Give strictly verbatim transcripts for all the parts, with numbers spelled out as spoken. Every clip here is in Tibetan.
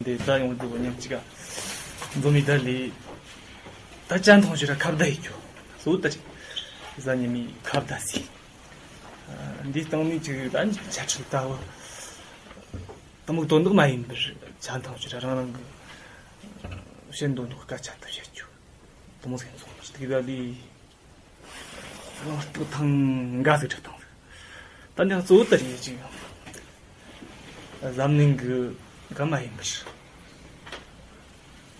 འདི་ད་ཡོང་འདུག་མཉམ་གཅིག་ག་འཛོམས་མི་ད་ལས། ད་ཅན་ཐོང་ཞིག་ར་ཁ་བརྡ་ཡིན་རྒྱུ། སོ་ད་ཅིག་གཟའ་ཉི་མའི་ཁ་བརྡ་ཟིན། འདི་སྟེང་ནས་ཅིག་ད་ཆ་ཁྲི་ལྟ་བུ། དུ་མོ་དོན་དག་མ་ཡིན་པར་ཅན་ཐོང་ཞིག་ར་རང་རང་གི་བཤད་དོན་དག་སྐད་ཆ་ལྟ་བཤད་རྒྱུ། དུ་མོ་ཟིན་སོང་ནས་དེ་ག་ལས། རང་རྟོགས་ཐང་འགའ་ཟིག་གྲུབ་ཐང་། ད་ནི་གཙོ་བོ་ད་རེད་ཅིག་འཛམ་གླིང་གི་ག་མ་ཡིན་པར་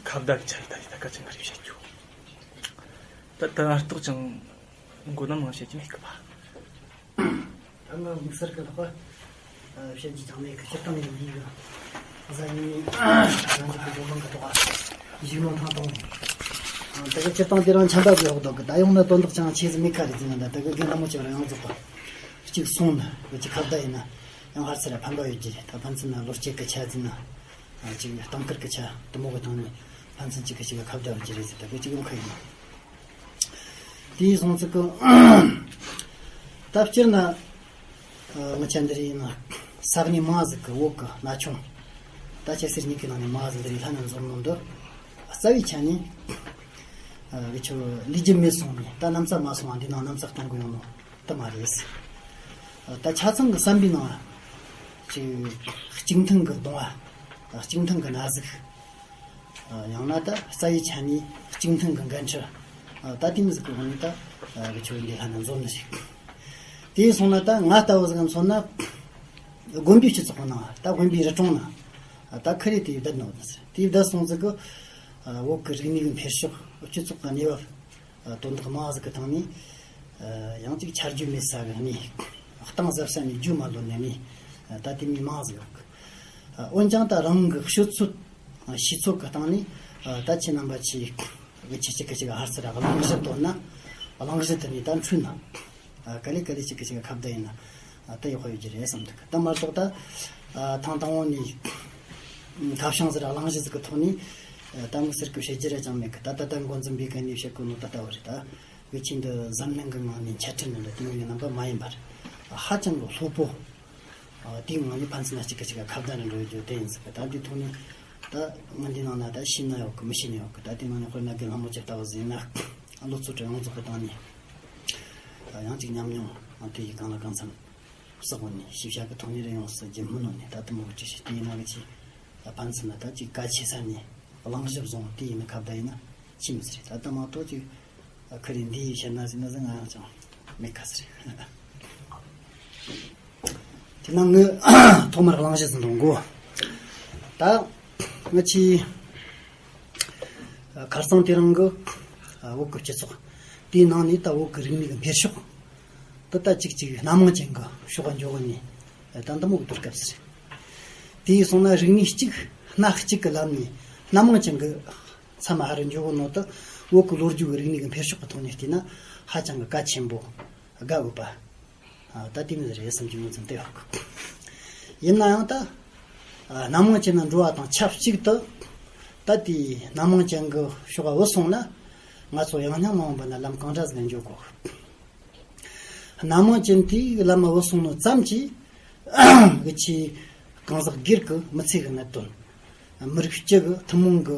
ཁ་བརྡ་གི་ཆ་ཡི་ད་རེད། ད་ག་ཅང་ག་རེ་བཤད་རྒྱུ། ད་ད་རྟོགས་ཅང་མགོ་ན་མང་བཤད་ཀྱི་མེད་གི་པ། ད་ང་དམིགས་བསལ་གི་ལྷག་པ། བཤད་རྒྱུ་ཅང་མེད་གི། སྤྱིར་བཏང་ཡིན་འདི་གི་གཟའ་ཉི་མའི་རང་རྒྱུད་ཀྱི་བགྲོ་གླེང་གི་ཐོག་གཞུག་ནོར་ཐང་དང་། དེ་གི་སྤྱིར་བཏང་དེ་རང་ཆམ་པ་གི་འོག་ཏོག་གི་ད་ཡོང་ན་དོན་དག་ཅང་ཆེ་ཟིག་མེད་ཁ་རེད་ཟིན་ན། ད་དེ་གི་རྒན་ལྷ་མོ་ཆེ་བར་ཡང་རྫོགས་པ་གཅིག་སོང་ན་གི་ཅིག་ཁ་བརྡ་ཡིན་ན་ཡང་ཧར་ཚེ་ར་ཕན་པ་ཡོད་ཀྱི་རེད། ད་ཕན་ཚུན་ན་བློ་སྐྱེད་གི་ཆ་ཟིན་ན་ཅིག་གཏམ་དཀར་གི་ཆ་དུ་མོ་གི་སྟེང་ནས་ཕན་ཚུན་གཅིག་གི་གཅིག་ག་ཁ་བརྡ་ཡོད་ཀྱི་རེད་ཟེར། ད་གི་ཅིག་ཡོང་ཁ་ཡིན། དེའི་སོང་ཚིག་གི་ད་སྤྱིར་ན། ངི་ཆ་འདི་རིགས་ཡིན་ན་ས་གནས་མང་ཟིག་གི་བོད་གི་ན་ཆུང་། ད་ཁྱེད་སེར་གཉིས་ཀྱི་ནང་ནས་མང་ཟིག་འདི་རིགས་ལྷན་ན་འཛོམས་ནོ་འདི། རྩ་བའི་ཆ་ནས་གི་ཆོ་ལས་རྒྱུ་མེད་སོང་ནས་ད་གནམ་ས་མ་སོང་བ་འདི་ནང་གནམ་ས་གཏོང་གི་ཡོང་ནོ་དེ་མ་རེད། ད་ཆ་ཚང་གི་བསམ་པའི་ནང་ཅིག་གཅིག་མཐུན་གི་གདུང་བ། གཅིག་མཐུན་གི་ན་ཟུག་ཡང་ན་ད་རྩ་བའི་ཆ་ནས་གཅིག་མཐུན་གི་འགན་འཁྲི། ད་དེ་མི་ཟིག་གི་འོག་ནས་ད་གི་ཆོ་འདི་ལྷན་ན་འཛོམས་ནི་ཞིག་དེ་སོང་ན་ད་ང་ལྟ་བུ་ཟིག་མཚོན་ན། དགོན་པའི་སྤྱི་ཚོགས་ནང་ད་དགོན་པའི་རི་གྲོང་ནང་ད་ཁ་རེ་དེ་བསྡད་ནོ་ཟེར། དེ་བསྡད་སོང་ཟིག་གི་བོད་གི་རིག་གནས་གི་འཕེལ་ཕྱོགས། སྤྱི་ཚོགས་གི་གནས་བབ། དོན་དག་མང་ཟིག་གི་སྟེང་ནས་ཡང་ཅིག་ཆ་རྒྱུས་མེད་ས་གི་གནས། གཏིང་ཟབ་ས་ནས་རྒྱུས་མ་ལོན་ནས་གནས་ད་དེ་མི་མང་ཟིག་ཡོད་གི། འོན་ཀྱང་ད་རང་གི་ཤོད་ཚོད་ཤེས་ཚོད་གི་སྟེང་ནས་ད་ཁྱེད་རྣམ་པ་ཆེ་གི་ཆེ་གཅིག་གི་གཅིག་ཧར་ཚུར་གླེང་གཞི་གཏོར་ན། གླེང་གཞི་དེ་ནས་ད་འཁྲུལ་ན། ག་ལེ་ག་ལེ་གཅིག་གི་གཅིག་ཁ་བརྡ་ཡིན་ན་ད་ཡག་པོ་ཡོད་ཀྱི་རེད་བསམ་འདུག་ད་མ་གཏོགས་ད་ཐེངས་དང་པོ་ནས་ཁ་བྱང་ཟིག་གླེང་གཞི་ཟིག་གི་ཐོག་ནས་ད་མི་ཟེར་གི་བཤད་རྒྱུ་ར་ཅང་མེད་གི། ད་ད་ད་འགོ་འཛིན་པའི་གི་ནས་བཤད་གི་ནོ་ད་ལྟ་བུ་རེད། ད་གི་ཆེད་དུ་འཛམ་གླིང་གི་ངང་ནས་འཆད་ཁྲིད་ནི་ལ་དེ་མོ་ཡི་རྣམ་པ་མ་ཡིན་པར་ཧ་ཅང་གི་ལྷོད་པོ། དེའི་ངང་ནས་ཕན་ཚུན་ལ་གཅིག་གི་གཅིག་ཁ་བརྡ་ནས་འགྲོ་རྒྱུ་དེ་ཡིན་ཟིག་གི། ད་འདི་ཐོག་ནས་ད་ང་འདི་ནང་ན་ད་ཤེས་ན་ཡོད་གི་མི་ཤེས་ན་ཡོད་གི། ད་དེ་ནང་ནས་དཔེར་ན་རྒན་ལྷ་མོ་ཆེ་ལྟ་བུ་ཟིག་ཡིན་ན་བློ་ཚོད་གྲ་ཡོངས་རྫོགས་གི་སྟེང་ནས་ཡང་གཅིག་ཉམས་མྱོང་དེ་ཡི་གང་ལ་གང་འཚམ་བསགས་ནས་ཤེས་བྱ་གི་ཐོག་ནས་རེ་ཡོངས་སུ་རྒྱུ་མི་ནོར་ནས་ད་དུ་མོ་གི་ཅི་ཞིག་དེ་ཡིན་ན་གི་ཅི་ད་ཕན་ཚུན་ལ་ད་ཅིག་གལ་ཆེ་ས་ནས་གླེང་གཞི་བཟུང་དེ་ཡིན་ན་ཁ་བརྡ་ཡིན་ན་ཅི་མི་ཟེར། ད་ལྟ་མ་གཏོགས་ཅིག་ཁི་རེ་འདི་ཡིས་བཤད་ན་ཟེར་ན་ཟེར་ང་ཡང་ཅང་མེད་ཁ་ཟེར། དེ་ན་ངས་ཐོག་མར་གླེང་གཞི་ཟིན་འདོང་གོ། ད་ང་ཆི་ཁར་སང་དེ་རིང་གི་བོད་ཀྱི་སྤྱི་ཚོགས་དེའི་ནང་ནས་ད་བོད་ཀྱི་རིག་གནས་ཀྱི་འཕེལ་ཕྱོགས་དེ་ད་ཅིག་ཅིག་སྣ་མང་ཅན་གྱི་ཕྱོགས་འཇོག་ནས་ད་འདི་མོ་གི་དུས་སྐབས་སུ་རེད། དེ་ཡིས་སོང་ན་རིག་གནས་གཅིག་སྣ་གཅིག་གི་ལམ་ནས་སྣ་མང་ཅན་གྱི་མཚམས་ཧ་རུ་འཇོག་གི་ནོ་ད་བོད་ཀྱི་ལོ་རྒྱུས་ཀྱི་རིག་གནས་ཀྱི་འཕེལ་ཕྱོགས་ཀྱི་ཐོག་ནས་བལྟས་ན་ཧ་ཅང་གི་གལ་ཆེན་པོ་དགའ་འོས་པ། ད་དེ་མོ་རེད་བསམ་གྱི་ཡོང་ཙམ་དེ་ཡོད་གི། ཡིན་ན་ཡང་ད་སྣ་མང་ཅན་ན་འགྲོ་བ་དང་ཆབས་ཅིག་ཏུ་ད་དེ་སྣ་མང་ཅན་གྱི་ཕྱོགས་བུད་སོང་ན་ང་ཚོ་ཡང་སྙིང་མ་འོངས་པ་ན་ལམ་གང་འདྲ་ཟིག་འཇོག་དགོས། སྣ་མང་ཅན་དེའི་ལམ་མ་བུད་སོང་ནོ་ཙམ་གྱིས་གི་ཆེ་གང་ཟག་སྒེར་གྱི་མི་ཚེ་གི་གནད་དོན། མི་རིགས་སྤྱི་གི་ཐུན་མོང་གི་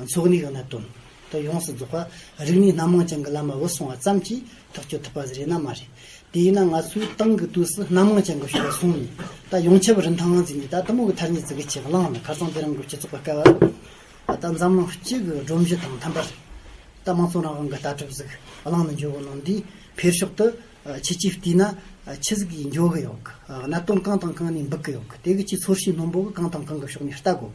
འཚོ་གནས་ཀྱི་གནད་དོན་དེ་ཡོངས་སུ་རྫོགས་པ་རིག་གནས་སྣ་མང་ཅན་གྱི་ལམ་མ་བུད་སོང་བ་ཙམ་གྱིས་ཐག་གཅོད་ཐུབ་པ་ཟིག་རེད་ན་མ་རེད། དེ་ཡིན་ན་ང་ཚོའི་ཏང་གི་དུས་སུ་སྣ་མང་ཅན་གྱི་ཕྱོགས་ལ་སོང་ནས་ད་ཡོངས་ཁྱབ་རིན་ཐང་ཟིན་ནས་ད་དུ་མོ་གི་ཐ་སྙད་ཅིག་གི་ཆེད་བླངས་ནས་ཁར་སང་དེ་རིང་གི་སྤྱི་ཚོགས་ཀྱི་སྐབས་ད་འཛམ་གླིང་སྤྱི་གི་སྒྲོམ་གཞི་དང་མཐུན་པར་ད་དམངས་གཙོ་རང་དབང་གི་ལྟ་གྲུབ་ཟིག་བླངས་ནས་འཇོག་གི་ནོ་འདིའི་འཕེལ་ཕྱོགས་དེ་ཁྱེད་ཀྱིས་བལྟས་ན་ཆི་ཟིག་གིས་འགྱོ་གི་ཡོད་གི། གནད་དོན་གང་དང་གང་ནས་འབུད་གི་ཡོད་གི། དེ་གི་ཆེད་ཚོར་ཤེས་རྣོན་པོ་གི་གང་དང་གང་གི་ཕྱོགས་ནས་ལྟ་དགོས་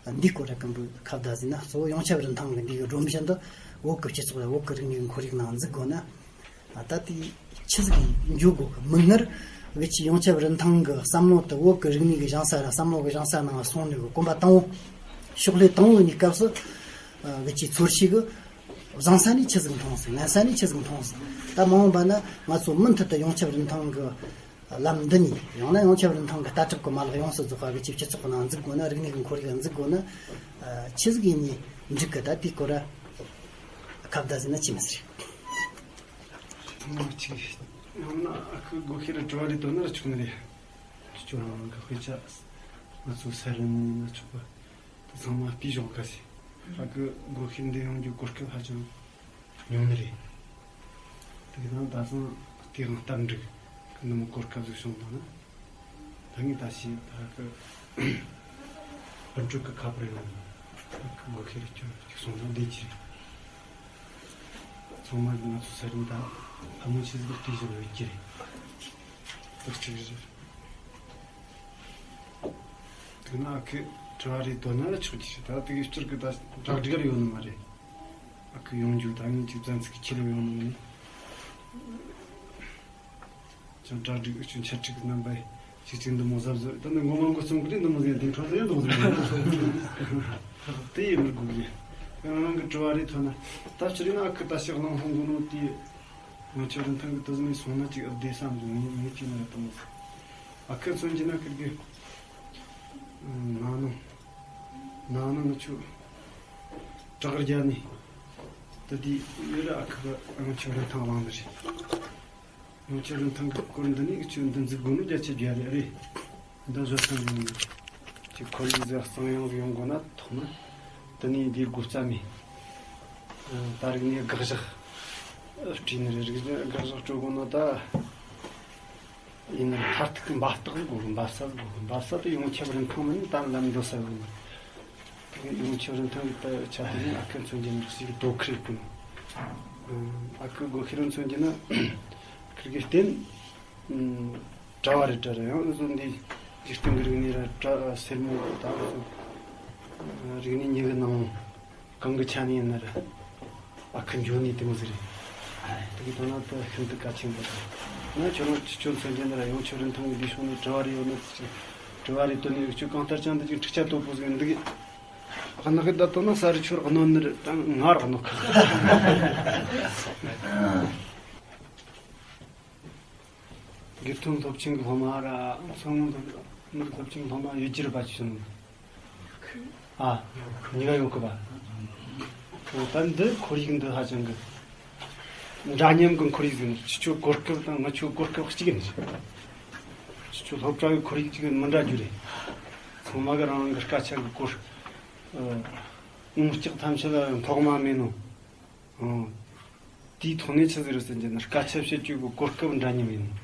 པ། འདིའི་སྐོར་ར་སྐམ་པོའི་ཁ་བརྡ་ཟིན་ན་གཙོ་བོ་ཡོངས་ཁྱབ་རིན་ཐང་གི་འདི་གི་སྒྲོམ་གཞི་འདི་བོད་གི་སྤྱི་ཚོགས་ལ་བོད་གི་རིག་གནས་གི་ཁོར་ཡུག་ནང་འཛུགས་དགོས་ན། ད་ལྟའི་ཆི་ཟིག་གིས་འགྱོ་དགོས་གི། མིག་སྔར་གི་ཆེད་ཡོངས་ཁྱབ་རིན་ཐང་གི་བསམ་བློ་དེ་བོད་གི་རིག་གནས་གི་བཞེངས་ས་ར་བསམ་བློ་གི་བཞེངས་ས་ནང་སོང་ནས་གི་གོམ་པ་དང་པོ་ཕྱོགས་ལྷེ་དང་པོ་ནས་སྐབས་སུ་གི་ཆེད་ཚོར་ཤེས་གི། བཟང་ས་ནས་ཆི་ཟིག་མཐོང་སོང་། ངན་ས་ནས་ཆི་ཟིག་མཐོང་སོང་། ད་མ་འོངས་པ་ན་ང་ཚོ་མུ་མཐུད་དུ་ཡོངས་ཁྱབ་རིན་ཐང་གི་ལམ་འདི་ནས་ཡང་ན་ཡོངས་ཁྱབ་རིན་ཐང་གི་ལྟ་གྲུབ་ཀྱི་མ་ལག་ཡོངས་སུ་རྫོགས་པ་གི་ཆེད་སྤྱི་ཚོགས་ཀྱི་ནང་འཛུགས་དགོས་ན། རིག་གནས་ཀྱི་ཁོར་ཡུག་འཛུགས་དགོས་ན། ཆི་ཟིག་ཡིན་ནས་འགྲིག་གི། ད་དེའི་སྐོར་ར་ཁ་བརྡ་ཟིན་ན་ཅི་མི་ཟེར། ཐུང་ངུ་ཅིག་ཡང་ན་ཨ་ཁུ་སྒོ་ཁྱེར་དྲི་བ་རེ་འདོན་ན་ར་ཆོག་ནི་རེད། ཅོ་རང་གི་དཔེ་ཆ་ང་ཚོ་ས་རིན་ནས་ན་ཆོག་པ། ཚང་མ་སྤུས་ཞོག་ག་ཟེར། ཨ་ཁུ་སྒོ་ཤེས་འདི་ཡོང་རྒྱུ་གོ་སྐབས་ཧ་ཅང་ཉུང་ནི་རེད། དེ་གི་ནང་ད་སང་དེ་གང་སྟབས་འགྲིག་གི་ནི་མོ་གོ་སྐབས་ཟིག་བྱུང་བཏང་ན། ད་ངས་ད་ཤེས་ད་ཁུ་སྤུན་ཕྲུག་གི་ཁ་པར་ཡོང་ནི་ཨ་ཁུ་སྒོ་ཤེས་རེ་ཁྱོད་ཅིག་སོང་ན་བདེ་ཅི་རེད། ཚང་མ་གི་ང་ཚོ་ས་རིན་ད་ཕ་མོ་ཆེ་ཟིག་བལྟས་བཞག་ཡོད་ཀྱི་རེད། ད་གཅིག་རེད། དེ་ན་ཨ་ཁུ་དྲི་བ་རེ་དོན་ན་ལ་ཆོག་གི་རེད། ད་དེ་གི་སྤྱིར་གི་ད་གྲ་སྒྲིག་རེ་ཡོད་ནི་མ་རེད། ཨ་ཁུ་ཡོང་རྒྱུ་ད་ངས་ཅིག་བཙན་ཚིག་གི་ཁྱེར་ཡོང་ནི་མིན། ཅང་གྲ་སྒྲིག་ཨུ་ཆུ་འཆད་ཁྲིད་རྣམ་པའི་ཅིག་ཅིག་འདི་མོ་གཟབ་གཟབ་ད་ནི་ངོ་མ་མགོ་རྩོམ་གི་འདི་མོ་ཟིག་དེ་འཕྲོ་ཟིག་འདི་མོ་ཟིག་དེ་ཡིན་མི་དགོས་གི། ཁྱེད་རང་གི་དྲི་བ་རེ་ཐོན་ན་ད་ཕྱིར་ཡིན་ན་ཨ་ཁུ་ད་ཞག་གླང་ལྷུང་གོ་ནོ་དེ་ང་ཆོ་རིན་ཐང་གི་དུ་ཟིག་ནས་སོང་ན་ཅིག་ཨ་བདེ་བསམ་གི་ངས་ངས་ཅིག་ན་ད་མོ་ཟིག་ཨ་ཁུ་མཚོན་གྱི་ན་ཁིར་གི་ན་ནིང་ན་ནིང་ང་ཆོ་བྲག་རྒྱ་ནས་ད་དེ་ཡོད་ར་ཨ་ཁུ་གི་ང་ཆོ་རིན་ཐང་བླངས་ནི་རེད། ཡོངས་ཁྱབ་རིན་ཐང་གི་སྐོར་འདི་ནས་ཁྱོད་འདི་འཛུགས་དགོས་ནོ་རྒྱ་ཆེ་རྒྱ་རེ་རེད། འདི་བཟོ་ཐང་ཡོང་ནས་ཁྱོད་ཁོར་ཡུག་ཟིག་གཙང་ཡང་ཟིག་ཡོང་དགོས་ན་ཐོག་མར་འདི་ནས་འདི་དགོས་རྩ་མེད། ད་རིག་ནས་དགག་བཞག་སྤྲས་ནི་རེད། རིག་གཞུང་དགག་བཞག་སྤྲོད་དགོས་ན་ད་ཡིན་ན་མཐར་ཐུག་གི་འབབ་སྟེགས་ཟིག་དགོས་གི། འབབ་ས་ཟིག་དགོས་གི། འབབ་ས་དེ་ཡོངས་ཁྱབ་རིན་ཐང་མིན་ད་ལམ་འགྲོ་ས་ཡོད་ནི། ཡོངས་ཁྱབ་རིན་ཐང་གི་ད་ཆ་དེ་ནི་ཨ་ཁུ་མཚོན་གྱི་ནི་ཞིག་དོ་ཁུར་ཀུན། ཨ་ཁུ་སྒོ་ཤེས་རིན་མཚོན་གྱི་ན་ཁུར་གི་རྟེན། གྲྭ་བ་རེད་གྲྭ་རེད་ཡང་ཨུ་ཟོ་འདི་འཇིག་རྟེན་གི་རིག་གནས་ར་གྲྭ་སེར་མོ་ད་ཨུ་ཟོ་རིག་གནས་ཉི་གི་ནང་གང་གི་ཆ་ནས་ཡིན་ན་ར་ཨ་ཁུ་འཇོན་ནི་དེ་མོ་ཟིག་རེད། དེ་གི་དོན་ན་ད་ཤིན་ཏུ་གལ་ཆེན་པོ་རེད། ང་ཁྱོད་རང་ཁྱོད་མཚོན་གྱི་ན་ར་ཡོངས་ཁྱབ་རིན་ཐང་གི་ལུས་ཕྱོགས་ནས་གྲྭ་བ་རེ་ཡོད་ན་ཅི་གྲྭ་བ་རེ་དོན་ནས་ཁྱོད་གང་ལྟར་ཀྱང་འདི་ཅིག་འཁྲིག་ཆ་དོད་པོ་ཟིག་འདུག་གནག་གི་ད་དོ་ན་ས་རི་ཆོར་གནོན་ནི་རེད་ད་ངར་གནོད་ཁ། དགེ་ཐོན་སློབ་ཆེན་གྱི་སློབ་མ་ར་མཚོ་སྔོན་སློབ་མི་སློབ་ཆེན་སློབ་མ་ཡོད་ཀྱི་རེད་པ་ཅི་བྱུང་ཨ་གཉིས་ཀ་ཡོད་གི་པ། ད་འདི་ཁོར་ཡུག་འདི་ཧ་ཅང་གི་འདྲ་མཉམ་གི་ཁོར་ཡུག་ཟིན་ཁྱི་ཆོ་གོ་སྐབས་དང་ང་ཆོ་གོ་སྐབས་གཅིག་ཡིན། ཁྱི་ཆོ་སློབ་གྲྭ་གི་ཁོར་ཡུག་གཅིག་མི་འདྲ་རྒྱུ་རེད། ཚང་མ་གི་རང་རང་གི་སྐད་ཆ་གི་སྐོར། ཨོང་ལྕགས་ཐམས་ཅད་ལ་ཐོག་མ་མེད་ནོ། ཨང་། དེའི་ཐོག་ནས་ཆི་ཟིག་རེད་ཟེར་གྱི་ན་སྐད་ཆ་བཤད་རྒྱུ་གི་གོ་སྐབས་འདྲ་མཉམ་ཡིན་ནོ།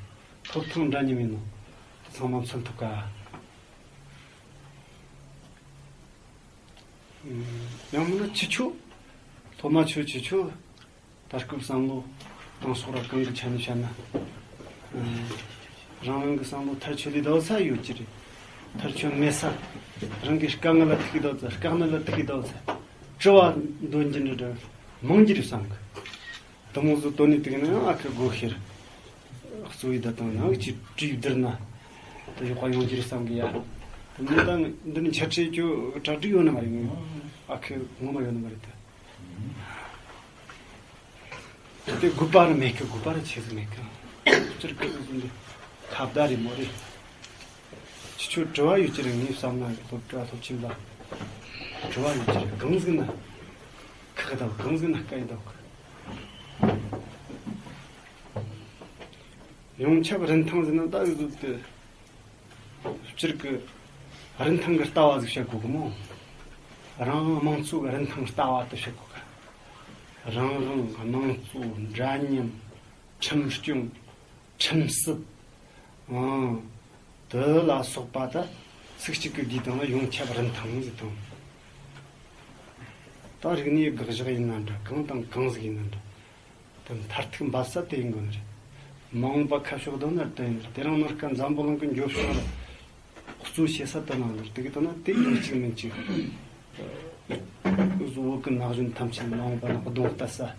ཐོབ་ཐང་འདྲ་མཉམ་ཡིན་ནོ། དེ་ཚང་མ་མཚོན་ཐུབ་ག་ཡང་མིན་ན་ཁྱི་ཆོ། སློབ་མ་ཆོ་ཁྱི་ཆོ། ད་སྐབས་བསམ་བློ་བཏང་ཕྱོགས་ར་གང་གི་ཆ་ནས་བཤད་ན། རང་རང་གི་བསམ་བློ་མཐར་ཆོད་ལས་ཟླ་བ་ས་ཡོད་ཀྱི་རེད། མཐར་ཆོད་མེད་ས། རང་གི་དཀའ་ངལ་ལ་ཐུག་གི་ཟླ་བ་ས་དཀའ་གནད་ལ་ཐུག་གི་ཟླ་བ་ས། དྲི་བ་འདོན་རྒྱུ་འདྲ་འདྲ་མང་རྒྱུ་རེད་བསམ་གི། དེ་མོ་ཟིག་དོན་ནས་དེ་གི་ན་ཡང་ཨ་ཁུ་སྒོ་ཤེར། གཙོ་བོའི་ད་དང་ཡང་གཅིག་བྲིས་བསྡུར་ན། དེ་ཡག་པ་ཡོང་རྒྱུ་རེད་བསམ་གི་ཡ། དེ་མོ་ད་འདི་ནས་འཆད་ཁྲིད་རྒྱུ་གྲ་སྒྲིག་ཡོད་ནི་མ་རེད་ངས། ཨ་ཁུ་ངོ་མ་ཡོད་ནི་མ་རེད་ད། དེ་དགོས་པ་ར་མེད་ཀི། དགོས་པ་ར་ཆེ་ཟིག་མེད་ཀི། སྤྱིར་ཀི་ཟིག་འདི་ཁ་བརྡ་རེད་མོ་རེད། ཁྱི་ཆོ་དྲི་བ་ཡོད་ཀྱི་རེད། ངས་བསམ་ན་སློབ་གྲྭ་སློབ་ཆེན་པ་དྲི་བ་ཡོད་ཀྱི་རེད། གང་ཟིག་ན་ཁག་དང་གང་ཟིག་ན་སྐད་ཡིན་དང་། ཡོངས་ཁྱབ་རིན་ཐང་ཟེར་ན་ད་འུ་ཟོ་དེ། སྤྱིར་གི་རིན་ཐང་གི་ལྟ་བ་ཟིག་བཤད་དགོས་གི་མོ། རང་དབང་དམངས་གཙོ་གི་རིན་ཐང་ལྟ་བ་དེ་བཤད་དགོས་གི། རང་དབང་དམངས་གཙོ་འདྲ་མཉམ་ཁྲིམས་སྐྱོང་ཁྲིམས་སྲིད། ཨང་། དེ་ལ་སོགས་པ་ད་ཚིག་གཅིག་གི་དུས་དང་ལ་ཡོངས་ཁྱབ་རིན་ཐང་ཟེར་དང་། ད་རིག་གནས་དགག་བཞག་ཡིན་ན་འདྲ་གང་དང་གང་ཟིག་ཡིན་ན་འདྲ། དེ་མཐར་ཐུག་འབབ་ས་དེ་ཡིན་དགོས་ནི་རེད། མ་འོངས་པ་ཁ་ཕྱོགས་དང་ནར་དུ་ཡིན་རེད། དེ་རིང་ནངས་ཀ་འཛམ་བུ་གླིང་གི་འགྱོ་ཕྱོགས་ལ་གཙོ་བྱེད་ས་དེ་ནང་ནར་དེ་གི་དེ་ན་དེ་ཡིན་གཅིག་མིན་གཅིག་བཟོ་བོད་ཀྱི་ན་གཞོན་ཐམས་ཅད་མ་འོངས་པ་ལ་གདོང་གཏད་ས།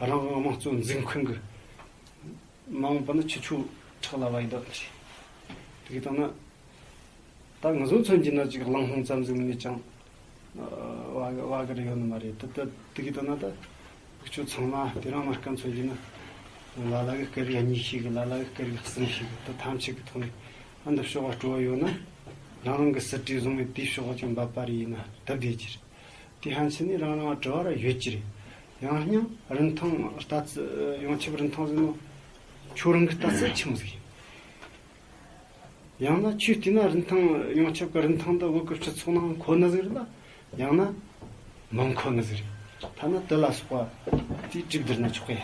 རང་དབང་དམངས་གཙོ་འཛིན་མཁན་གི་མ་འོངས་པ་ནི་ཁྱི་ཆོ་ཁྲག་ལ་བ་ཡི་དོ་ནི་རེད། དེ་གི་དེ་ན། ད་ང་ཚོ་མཚོན་གྱི་ན་ཅིག་གླང་སློང་ཙམ་ཟིག་མིན་ནས་ཅང་བ་བ་གི་རེ་ཡོད་ནི་མ་རེད། ད་ད་དེ་གི་ད་ན་ད་ཁྱོད་ཚང་མ་དེ་རིང་ནངས་ཀ་མཚོན་གྱི་ན་ལ་ལ་གི་སྐད་རིགས་གཉིས་ཤིག་གི་ལ་ལ་གི་སྐད་རིགས་གསུམ་ཤིག་གི་ད་ཐམས་ཅད་གི་ཐོག་ནས་ཨ་འདི་ཕྱོགས་སྤྲོ་བ་ཡོད་ན་རང་རང་གི་སྲིད་གྲོས་བཟུང་བའི་དེའི་ཕྱོགས་ཅིག་འབབ་པ་རེ་ཡིན་ན་སྟབས་བདེ་གྱི་རེད། དེ་ཧན་ཆི་ནས་རང་རང་དྲི་བ་ར་ཡོད་ཀྱི་རེད། ཡང་སྙིང་རིན་ཐང་ལྟ་ཚུལ་ཡོངས་ཁྱབ་རིན་ཐང་ཟེར་ནོ་ཁྱོད་རང་གི་ལྟ་ཚུལ་ཆི་མོ་ཟིག་ཡིན། ཡང་ན་ཆོས་བལྟས་ན་རིན་ཐང་ཡོངས་ཁྱབ་ཀྱི་རིན་ཐང་འདི་བོད་ཀྱི་སྤྱི་ཚོགས་ནང་མཁོ་ནི་ཟིག་རེད་ལ། ཡང་ན་མང་ཁོ་ནི་ཟིག་རེད། ཐ་ན་དུ་ལ་སོགས་པ་དེ་དྲུག་བསྡུར་ན་ཆོག་གི་ཡ།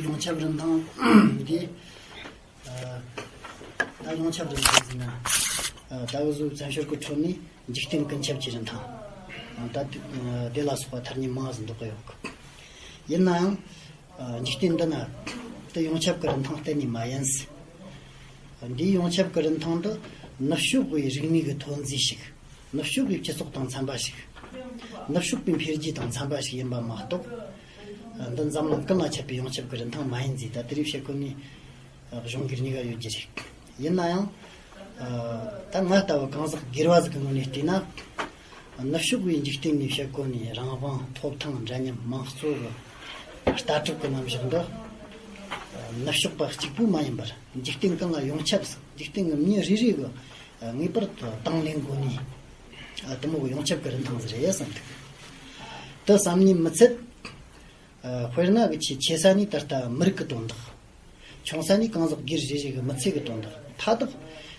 ཡོངས་ཁྱབ་རིན་ཐང་འདི། ད་ཡོངས་ཁྱབ་རིན་ཐང་ཟེར་ན། ད་འུ་ཚོའི་བཙན་བྱོལ་གྱི་ཁྲོད་ནས་འཇིག་རྟེན་ཀུན་ཁྱབ་ཀྱི་རིན་ཐང་། ད་དེ་ལ་སོགས་པ་ཐ་སྙད་མང་ཟིག་འདོགས་ཀྱི་ཡོད་གི། ཡིན་ན་ཡང་། འཇིག་རྟེན་འདི་ན་དེ་ཡོངས་ཁྱབ་ཀྱི་རིན་ཐང་གཏན་ནས་མ་ཡིན་ཟེར། འདིའི་ཡོངས་ཁྱབ་ཀྱི་རིན་ཐང་འདི་ནུབ་ཕྱོགས་པའི་རིག་གནས་ཀྱི་ཐོན་རྫས་ཤིག། ནུབ་ཕྱོགས་པའི་སྤྱི་ཚོགས་དང་འཚམ་པ་ཞིག། ནུབ་ཕྱོགས་པའི་འཕེལ་རྒྱས་དང་འཚམ་པ་ཞིག་ཡིན་པ་མ་གཏོགས། འདི་འཛམ་གླིང་ཀུན་ལ་ཁྱབ་པའི་ཡོངས་ཁྱབ་ཀྱི་རིན་ཐང་མ་ཡིན་ཟེར། ད་དེ་རིགས་བཤད་ཁོ་ནས་གཞུང་སྒེར་གཉིས་ཀ་ཡོད་རྒྱུ་རེད། ཡིན་ན་ཡང་། ད་ང་ལྟ་བུ་གང་ཟག་སྒེར་བ་ཟིག་གི་ངོས་ནས་བལྟས་ན། ནུབ་ཕྱོགས་པའི་འཇིག་རྟེན་ནས་བཤད་གོ་ནས་རང་དབང་ཐོབ་ཐང་འདྲ་མཉམ་དམངས་གཙོ་གི་ལྟ་གྲུབ་ཀྱི་རྣམ་གཞག་འདི། ནུབ་ཕྱོགས་པ་གཅིག་པུ་མ་ཡིན་པར་འཇིག་རྟེན་ཀུན་ལ་ཡོངས་ཁྱབ་ཟིག། འཇིག་རྟེན་གྱི་མི་རེ་རེ་གི་ངེས་པར་དུ་དང་ལེན་དགོས་ནས། དེ་མོ་གི་ཡོངས་ཁྱབ་ཀྱི་རིན་ཐང་ཟིག་རེད་བསམ་འདུག། དེ་བསམ་ཉིན་མི་ཚད། དཔེར་ན་གི་ཆེ་ཆེ་ས་ནས་ད་ལྟ་མི་རིགས་ཀྱི་དོན་དག། ཆུང་ས་ནས་གང་ཟག་སྒེར་རེ་རེ་གི་མི་ཚེ་གི་དོན་དག་མཐའ་དག་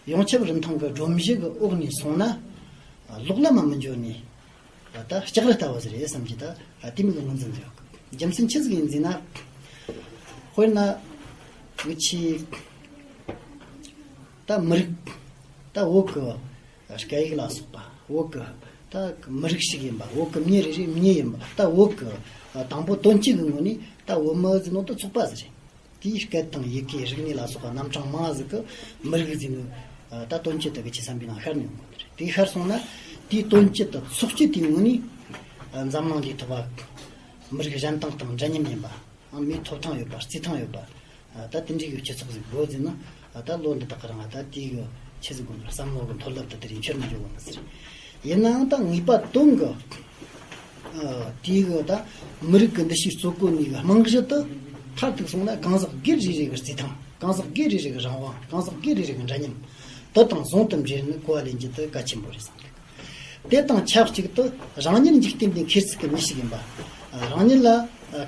ཡོངས་ཁྱབ་རིན་ཐང་གི་སྒྲོམ་གཞི་གི་འོག་ནས་སོང་ན། ལོག་ལམ་མ་མི་འགྱོ་ནས། ད་ལྕགས་རི་ལྟ་བུ་ཟིག་རེད་བསམ་གྱི། ད་དེ་མོ་གི་ངོས་འཛིན་ཟིག་ཡོད་གི། རྒྱུ་མཚན་ཆི་ཟིག་ཡིན་ཟེར་ན། དཔེར་ན་གི་ཆེ། ད་མི་རིགས། ད་བོད་གི་སྐད་ཡིག་ལ་སོགས་པ། བོད་གི་ད་མི་རིགས་ཤིག་ཡིན་པ། བོད་གི་མྱི་རེ་རེ་མྱི་ཡིན་པ། ད་བོད་གི་དང་པོ་དོན་སྤྱི་གི་ངོས་ནས་ད་བོད་མི་ཟེར་ནོ་ད་ཚོགས་པ་ཟིག་རེད། དེའི་སྐད་དང་ཡི་གེ་རིག་གནས་ལ་སོགས་པ་རྣམ་གྲངས་མང་ཟིག་གི་མི་རིགས་ཟེར་ནོ། ད་དོན་སྤྱི་དེ་གི་ཆེ་བསམ་པའི་ནང་ཤར་ནས་ཡོང་གི་རེད། དེ་ཤར་སོང་ན་དེའི་དོན་སྤྱི་དང་ཚོགས་སྤྱི་དེའི་ངོས་ནས་འཛམ་གླིང་འདིའི་ཐོག་མི་རིགས་གཞན་དང་དང་འདྲ་མཉམ་ཡིན་པ། མིའི་ཐོབ་ཐང་ཡོད་པ། རྩིས་ཐང་ཡོད་པ། ད་དེ་འདྲའི་གི་སྤྱི་ཚོགས་ཟིག་དགོས་ཟེར་ན། ད་ལོ་འདི་དག་གི་རིང་ད་དེའི་གི་ཆི་ཟིག་དགོས་ན་བསམ་བློ་གི་མཐོ་རླབས་དེ་དེ་རིང་ཁྱེར་མི་འཇུག་གོ་མི་ཟེར། ཡིན་ནའང་ད་ངེས་པ་དོན་གི། དེའི་གི་ད་མི་རིགས་གི་འདུ་ཤེས་གཙོ་བོ་ནས་གི་རྨང་གཞི་དེ། མཐར་ཐུག་སོང་ན་གང་ཟག་སྒེར་རེ་རེ་གི་རྩིས་ཐང་། གང་ཟག་སྒེར་རེ་རེ་གི་རང་དབང་། གང་ཟག་སྒེར་རེ་རེ་གི་འདྲ་མཉམ་དེ་དང་ཟུང་དུ་འབྲེལ་ནས་གོ་བ་ལེན་རྒྱུ་དེ་གལ་ཆེན་པོ་རེད་བསམ་གི། དེ་དང་ཆབས་ཅིག་ཏུ་རང་ཉིད་འཇིག་རྟེན་འདིའི་ཁྱེར་ཚུལ་གྱི་མི་ཞིག་ཡིན་པ། རང་ཉིད་ལ་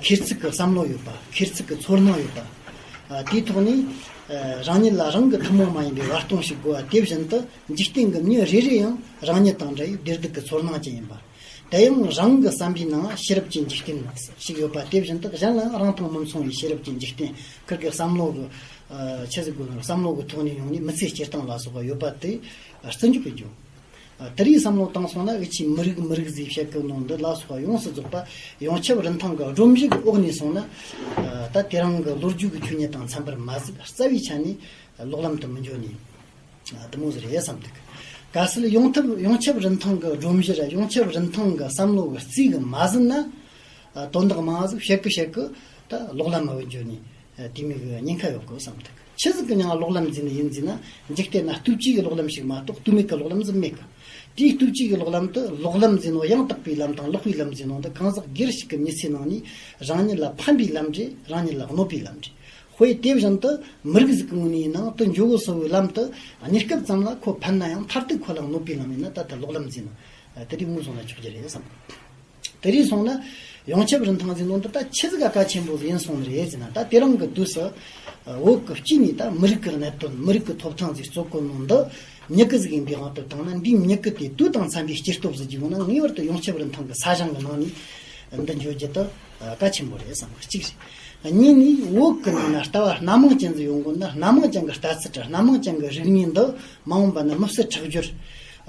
ཁྱེར་ཚུལ་གྱི་བསམ་བློ་ཡོད་པ། ཁྱེར་ཚུལ་གྱི་ཚོར་སྣང་ཡོད་པ། དེའི་ཐོག་ནས་རང་ཉིད་ལ་རང་གི་ཐུན་མོང་མ་ཡིན་པའི་བར་སྟོང་ཞིག་དགོས་པ་དེ་བཞིན་དུ། འཇིག་རྟེན་གྱི་མྱི་རེ་རེ་ཡང་རང་ཉིད་དང་འདྲ་བའི་བདེ་སྡུག་གི་ཚོར་སྣང་ཅན་ཡིན་པ། དེ་ཡང་རང་གི་བསམ་པའི་ནང་ཤེས་རབ་ཀྱི་འཇིག་རྟེན་ཞིག་ཡོད་པ་དེ་བཞིན་དུ། གཞན་ལའང་རང་དང་མི་མཚུངས་པའི་ཤེས་རབ་ཀྱི་འཇིག་རྟེན། ཁིར་གི་བསམ་བློ་གི་ཆི་ཟིག་དགོས་ན་བསམ་བློ་གི་ཐོག་ནས་ཡོང་ནས་མི་ཚེ་སྐྱེལ་སྟངས་ལ་སོགས་པ་ཡོད་པ་དེ་བརྩི་འཇོག་གི་རྒྱུ། དེ་རིགས་བསམ་བློ་བཏང་སོང་ན། འུ་ཆོས་མི་རིགས་མི་རིགས་ཟེར་བཤད་གི་ནོ་འདི་ལ་སོགས་པ་ཡོངས་སུ་རྫོགས་པ་ཡོངས་ཁྱབ་རིན་ཐང་གི་སྒྲོམ་གཞི་གི་འོག་ནས་སོང་ན། ད་དེ་རིང་གི་ལོ་རྒྱུས་ཀྱི་ཆོས་ཉིད་དང་འཚམ་པར་མ་ཟད། རྩ་བའི་ཆ་ནས་ལོག་ལམ་དུ་མི་འགྱོ་ནས། དེ་མོ་ཟིག་རེད་བསམ་འདུག། གལ་སྲིད་ཡོངས་ཐབས་ཡོངས་ཁྱབ་རིན་ཐང་གི་སྒྲོམ་གཞི་ར་ཡོངས་ཁྱབ་རིན་ཐང་གི་བསམ་བློ་གི་རྩིས་གི་མ་ཟིན་ན། དོན་དག་མང་ཟིག་བཤད་གི་བཤད་གི་ད་ལོག་ལམ་མ་བུད་འགྱོ་ནས། དེ་མོ་གི་ཉེན་ཁ་ཡོད་གི་བསམ་འདུག། ཆི་ཟིག་གི་མྱིང་ལོག་ལམ་ཟེར་ནི་ཡིན་ཟེར་ན། འཇིག་རྟེན་ན་ལྟོས་བཅས་ཀྱི་ལོག་ལམ་ཞིག་མ་གཏོགས་ལྟོས་མེད་ཀྱི་ལོག་ལམ་ཟིག་མེད་གི། དེའི་ལྟོས་བཅས་ཀྱི་ལོག་ལམ་དུ་ལོག་ལམ་ཟེར་ནོ་ཡང་དག་པའི་ལམ་དང་ལོག་པའི་ལམ་ཟེར་ནོ་འདི་གང་ཟག་སྒེར་ཞིག་གི་མི་ཚེ་ནང་ནས་རང་ཉིད་ལ་ཕན་པའི་ལམ་རེད། རང་ཉིད་ལ་གནོད་པའི་ལམ་རེད། དཔེ་དེ་བཞིན་དུ་མི་རིགས་ཟིག་གི་ངོས་ནས་ཡིན་ནའང་དུ་འགྱོ་གི་སོ་བའི་ལམ་དུ་གནས་སྐབས་ཙམ་ལ་ཁོ་ཕན་ན་ཡང་མཐར་ཐུག་ཁོ་ལ་གནོད་པའི་ལམ་ཡིན་ན། ད་ལྟ་ལོག་ལམ་ཟེར་ན་དེ་དེ་ངོས་བཟུང་ན་ཆོག་རྒྱུ་རེད་བསམ། དེ་རིགས་སོང་ན་ཡོངས་ཁྱབ་རིན་ཐང་ཟེར་ནོ་འདི་ད་ཆི་ཟིག་ག་གལ་ཆེན་པོ་ཟིག་ཡིན་སོང་ནི་རེད་ཟེར་ན། ད་དེ་རིང་གི་དུས་སུ་བོད་ཀྱི་སྤྱི་ནས་ད་མི་རིགས་ཀྱི་གནད་དོན། མི་རིགས་ཀྱི་ཐོབ་ཐང་ཟིག་རྩོད་གོ་ནོ་འདི་མྱི་གི་ཟིག་ཡིན་པའི་དབང་དུ་བཏང་ན། འདིའི་མྱི་གི་དེ་དུས་དང་འཚམ་པའི་སྐྱེ་སྟོབས་ཟིག་གི་ཡོང་ན། ངེས་པར་དུ་ཡོངས་ཁྱབ་རིན་ཐང་གི་ས་ཞིང་གི་ནང་ནས་འདི་འཇོག་རྒྱུ་དེ་གལ་ཆེན་པོ་རེད་བསམ། གཅིག་རེད། གཉིས་ནས་བོད་ཀྱི་ནང་ན་ལྟ་བ་སྣ་མང་ཅན་ཟིག་ཡོང་དགོས་ན། སྣ་མང་ཅན་གྱི་ལྟ་ཚུལ་ར་སྣ་མང་ཅན་གྱི་རིག་གནས་འདི་མ་འོངས་པ་ན་མི་ཚེ་མཁྲེགས་སྦྱོར་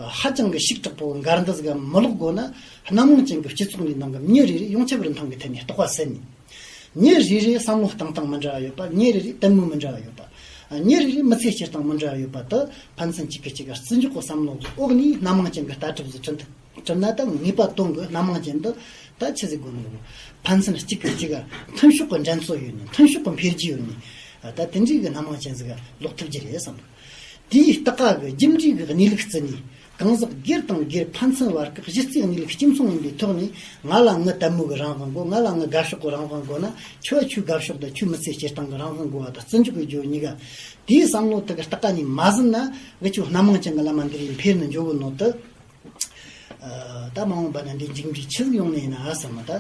ཧ་ཅང་གི་ཞིག་དྲག་པོ་འགལ་འདུ་ཟིག་མི་ལོག་དགོས་ན། སྣ་མང་ཅན་གྱི་སྤྱི་ཚོགས་འདིའི་ནང་གི་མྱི་རེ་རེ་ཡོངས་ཁྱབ་རིན་ཐང་གི་ཐད་ནས་རྟོག་པ་ཟིན་ནས། མྱི་རེ་རེ་བསམ་བློ་བཏང་སྟངས་མི་འདྲ་བ་ཡོད་པ། མྱི་རེ་རེ་དད་མོས་མི་འདྲ་བ་ཡོད་པ། མྱི་རེ་རེ་མི་ཚེ་སྐྱེལ་སྟངས་མི་འདྲ་བ་ཡོད་པ་དེ་ཕན་ཚུན་གཅིག་གིས་གཅིག་ག་བརྩི་འཇོག་གི་བསམ་བློ་གི་འོག་ནས་སྣ་མང་ཅན་གྱི་ལྟ་གྲུབ་ཟིག་བསྐྲུན་ཐུབ། བསྐྲུན་ན་ད་ངེས་པ་དོན་གི་སྣ་མང་ཅན་འདི་ད་ཆི་ཟིག་དགོས་ནི་རེད། ཕན་ཚུན་གཅིག་གིས་གཅིག་ག་མཐུན་ཕྱོགས་ཀྱི་འགྲན་རྩོད་ཡོད་ནི། མཐུན་ཕྱོགས་ཀྱི་འཕེལ་རྒྱས་ཡོད་ནི། ད་དེ་འདྲའི་གི་སྣ་མང་ཅན་ཟིག་ག་ལོག་ཐུབ་རྒྱུ་རེད་བསམ། དེའི་ལྟག་ཀ་གི་རྒྱུ་འབྲས་ཀྱི་གནས་ལུགས་བརྩིས་ནས། གང་ཟག་སྒེར་དང་སྒེར་ཕན་ཚུན་བར་གྱི་གཞི་རྩའི་གནས་ལུགས་གཅིག་མཚུངས་ཡིན་པའི་ཐོག་ནས། ང་ལ་ངའི་དད་མོས་ཀྱི་རང་དབང་དགོས། ང་ལ་ངའི་དགའ་ཕྱོགས་ཀྱི་རང་དབང་དགོས་ན། ཁྱོད་ལ་ཁྱོའི་དགའ་ཕྱོགས་དང་ཁྱོའི་མི་ཚེ་སྐྱེལ་སྟངས་ཀྱི་རང་དབང་དགོས་པ་དང་བརྩི་འཇོག་གི་རྒྱུ་གཉིས་ཀ། དེའི་བསམ་བློ་དེ་གི་ལྟག་ཀ་ནས་མ་ཟིན་ན། འུ་ཆོ་སྣ་མང་ཅན་གྱི་ལམ་འདི་རིགས་འཕེལ་ནས་འགྱོ་གི་ནོ་དེ། ད་མ་འོངས་པ་ན་འདི་མཇུག་འབྲས་ཆི་ཟིག་ཡོང་ནི་ཡིན་ན་ཨ་བསམ་མ། ད་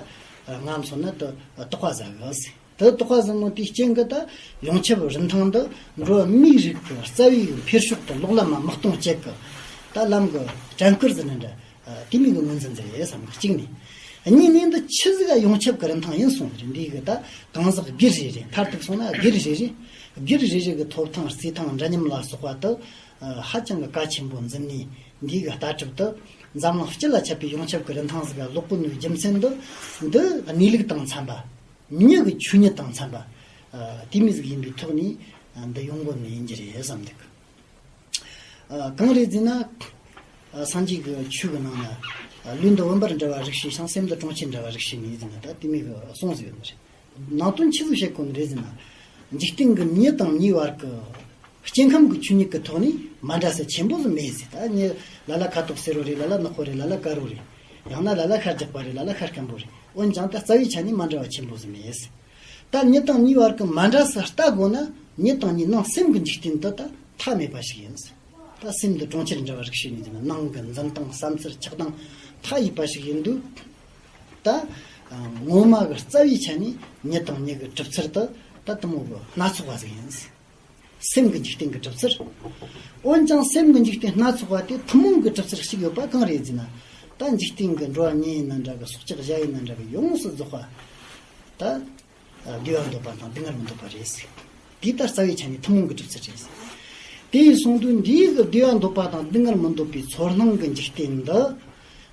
ང་མཚོན་ན་དེ་དོགས་པ་ཟ་གི་ཟེར། དེ་དོགས་པ་ཟིན་ནོ་དེའི་རྐྱེན་གྱིས་ད་ཡོངས་ཁྱབ་རིན་ཐང་འདི་འགྲོ་བ་མིའི་རིགས་ཀྱི་རྩ་བའི་འཕེལ་ཕྱོགས་དང་ལོག་ལམ་མ་མི་གཏོང་བྱེད་ཀྱི་ད་ལམ་གྱི་དྲན་སྐུལ་ཟིན་ནི་འདྲ། དེ་མིན་གྱི་ངོས་འཛིན་ཟིན་རེད་བསམ་གི་གཅིག་ནས། གཉིས་ནས་འདི་ཆི་ཟིག་ག་ཡོངས་ཁྱབ་ཀྱི་རིན་ཐང་ཡིན་གསུངས་རེད། འདི་གི་ད་གང་ཟག་སྒེར་རེ་རེ། མཐར་ཐུག་སོང་ན་སྒེར་རེ་རེ། སྒེར་རེ་རེ་གི་ཐོབ་ཐང་རྩིས་ཐང་འདྲ་མཉམ་ལ་སོགས་པ་དུ་ཧ་ཅང་གི་གལ་ཆེན་པོ་འཛིན་ནས། འདི་གི་ལྟ་གྲུབ་དུ་འཛམ་གླིང་སྤྱི་ལ་ཁྱབ་པའི་ཡོངས་ཁྱབ་ཀྱི་རིན་ཐང་ཟིག་ག་ལོག་གོ་ནོའི་རྒྱུ་མཚན་འདི། འདི་གནས་ལུགས་དང་འཚམ་པ། མྱི་གི་ཆོས་ཉིད་དང་འཚམ་པ། དེ་མོ་ཟིག་ཡིན་པའི་ཐོག་ནས་འདི་ཡོང་གོ་ནི་ཡིན་རྒྱུ་རེད་བསམ་འདུག་གང་རེད་ཟེར་ན། སངས་རྒྱས་ཀྱི་ཆོས་ཀྱི་ནང་ན། ལུས་འདི་བུམ་པར་འདྲ་བ་རིགས་ཤེས་ཤིང་། སེམས་འདི་གྲོང་ཁྱེར་འདྲ་བ་རིགས་ཤེས་ནས་ཟེར་ན། ད་དེ་མོ་གི་གསུངས་ཟིག་ཡོད་ནི་རེད། ནང་དོན་ཆི་ཟིག་བཤད་གོ་ནི་རེད་ཟེར་ན། འཇིག་རྟེན་གྱི་མྱི་དང་མྱིའི་བར་གྱི་སྐྱེ་ཁམས་ཀྱི་ཆོས་ཉིད་ཀྱི་ཐོག་ནས་མ་འདྲ་ས་ཆེན་པོ་ཟིག་མེད་ཟེར། ད་མྱི་ལ་ལ་ཁ་དོག་སེར་བོ་རེད། ལ་ལ་ནག་པོ་རེད། ལ་ལ་དཀར་བོ་རེད། ཡང་ན་ལ་ལ་ཤར་རྒྱག་པ་རེད། ལ་ལ་ཤར་སྐམ་པོ་རེད། འོན་ཀྱང་ད་རྩ་བའི་ཆ་ནས་མ་འདྲ་བ་ཆེན་པོ་ཟིག་མེད་ཟེར། ད་མྱི་དང་མྱིའི་བར་གྱི་མ་འདྲ་ས་ལྟ་དགོས་ན། མྱི་དང་མྱི་ནང་སེམས་ཀྱི་འཇིག་རྟེན་འདི་ད་མཐའ་མེད་པ་ཞིག་ཡིན་ཟེར། ད་སེམས་འདི་གྲོང་ཁྱེར་འདྲ་བ་རིགས་ཤེས་ནས་ཟེར་ན། ནང་གི་འཛིན་སྟངས་བསམ་ཚུལ་ཆགས་སྟངས་མཐའ་ཡས་པ་ཞིག་ཡིན་དུས། ད་ངོ་མ་གི་རྩ་བའི་ཆ་ནས་མྱི་དང་མྱི་གི་གྲུབ་ཚུལ་དེ་ད་དེ་མོ་གི་སྣ་ཚོགས་པ་ཟིག་ཡིན། སེམས་ཀྱི་འཇིག་རྟེན་གྱི་གྲུབ་ཚུལ། འོན་ཀྱང་སེམས་ཀྱི་འཇིག་རྟེན་སྣ་ཚོགས་པ་དེ་ཐུན་མོང་གི་གྲུབ་ཚུལ་གཅིག་ཡོད་པ་གང་རེད་ཟེར་ན། ད་འཇིག་རྟེན་གྱི་འགྲོ་བ་མྱི་ཡིན་ན་འདྲ་གི། སྲོག་ཆགས་བྱ་ཡིན་ན་འདྲ་གི། ཡོངས་སུ་རྫོགས་པ་ད་བདེ་བ་འདོད་པ་དང་སྡུག་བསྔལ་མི་འདོད་པ་རེད་ཟེར། དེ་ད་རྩ་བའི་ཆ་ནས་ཐུན་མོང་གི་གྲུབ་ཚུལ་རེད་ཟེར། དེ་ཡིན་སོང་དུས་འདིའི་གི་བདེ་བ་འདོད་པ་དང་སྡུག་བསྔལ་མི་འདོད་པའི་ཚོར་སྣང་གི་འཇིག་རྟེན་འདི།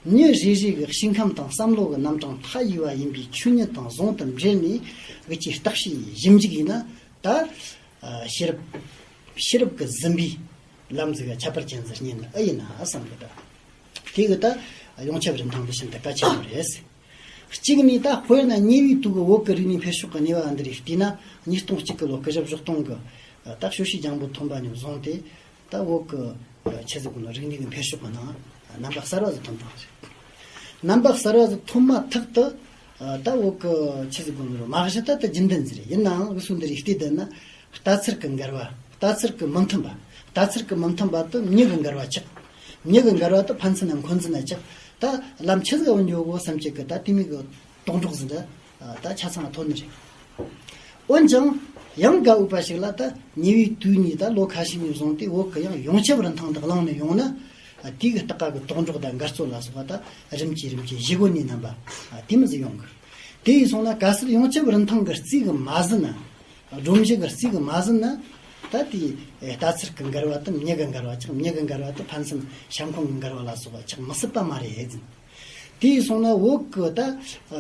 མྱི་རེ་རེ་གི་སྐྱེ་ཁམས་དང་བསམ་བློ་གི་རྣམ་གྲངས་མཐའ་ཡས་པ་ཡིན་པའི་ཆོས་ཉིད་དང་ཟུང་དུ་འབྲེལ་ནས་གི་ཅིག་བརྟག་དཔྱད་ཞིབ་འཇུག་ཡིན་ན། ད་ཤེས་རབ་ཤེས་རབ་ཀྱིས་ཟིན་པའི་ལམ་ཟིག་ག་ཁྱད་པར་ཅན་ཟིག་རྙེད་ནི་ཨེ་ཡིན་ན་བསམ་གི། ད་དེ་གི་ད་ཡོངས་ཁྱབ་རིན་ཐང་འདི་ཤིན་ཏུ་གལ་ཆེན་པོ་རེད། གཅིག་ནས་ད་དཔེར་ན་ཉེ་བའི་དུས་ཀྱི་བོད་ཀྱི་རིག་གནས་འཕེལ་ཕྱོགས་ཀྱི་གནས་བབ་འདི་རིགས་བལྟས་ན། ཉིས་སྟོང་གཅིག་གི་ལོ་སྐུ་ཞབས་ཞོགས་དུང་གི་ད་ཞོ་ཤུའི་ལྗང་བུ་ཐོན་པ་ནས་བཟུང་སྟེ། ད་བོད་ཀྱི་ཆི་ཟིག་གོ་ནོ་རིག་གནས་ཀྱི་འཕེལ་ཕྱོགས་ཀྱི་ནང་རྣམ་པ་གསར་བ་ཟིག་ཐོན་བཏང་རེད། རྣམ་པ་གསར་བ་ཟིག་ཐོན་མ་ཐག་ཏུ་ད་བོད་ཀྱི་ཆི་ཟིག་གོ་ནོ་མ་གཞི་ད་ད་རྒྱུན་ལྡན་ཟིག་རེད། ཡིན་ནའང་འུ་ཚོ་འདི་རིགས་བལྟས་བསྡད་ན། ལྟ་ཚུལ་གྱི་འགལ་བ། ལྟ་ཚུལ་གྱི་མི་མཐུན་པ། ལྟ་ཚུལ་གྱི་མི་མཐུན་པ་དེ་མྱི་གི་འགལ་བ་ཆགས། མྱི་གི་འགལ་བ་དེ་ཕན་ཚུན་ན་འཁོན་འཛིན་ན་ཆགས། ད་ལམ་ཆི་ཟིག་ག་འགྱོ་དགོས་བསམ་བྱེད་ཀྱི་ད་དེ་མོ་གི་དོགས་འདྲི་ཟིག་འདྲ་ད་ཆ་ཚང་ཐོན་ནི་རེད། འོན་ཀྱང་ཡང་དགའ་འོས་པ་ཞིག་ལ། ད་ཉེ་བའི་དུས་ནས་ད་ལོ་ཁ་ཤས་ནས་བཟུང་སྟེ་བོད་ཀྱི་ཡང་ཡོངས་ཁྱབ་རིན་ཐང་དེ་བླངས་ནས་ཡོང་ན། དེ་གི་ལྟ་ག་གི་དོགས་འདྲི་དང་འགལ་རྩོད་ལ་སོགས་པ་ད་རིམ་གྱིས་རིམ་གྱིས་ཞི་གོ་ནི་རྣམ་པ་དེ་མོ་ཟིག་ཡོང་གི། དེ་ཡིན་སོང་ན་གལ་སྲིད་ཡོངས་ཁྱབ་རིན་ཐང་གི་རྩིས་གི་མ་ཟིན་ན། སྒྲོམ་གཞི་གི་རྩིས་གི་མ་ཟིན་ན། ད་དེ་ལྟ་ཚུལ་གི་འགལ་བ་དང་མྱི་གི་འགལ་བ་ཆགས། མྱི་གི་འགལ་བ་དང་ཕན་ཚུན་བྱམས་ཁོམ་གི་འགལ་བ་ལ་སོགས་པ་ཆགས་མི་སྲིད་པ་མ་རེད་ཟེར། དེ་ཡིན་སོང་ན་བོད་གི་ད་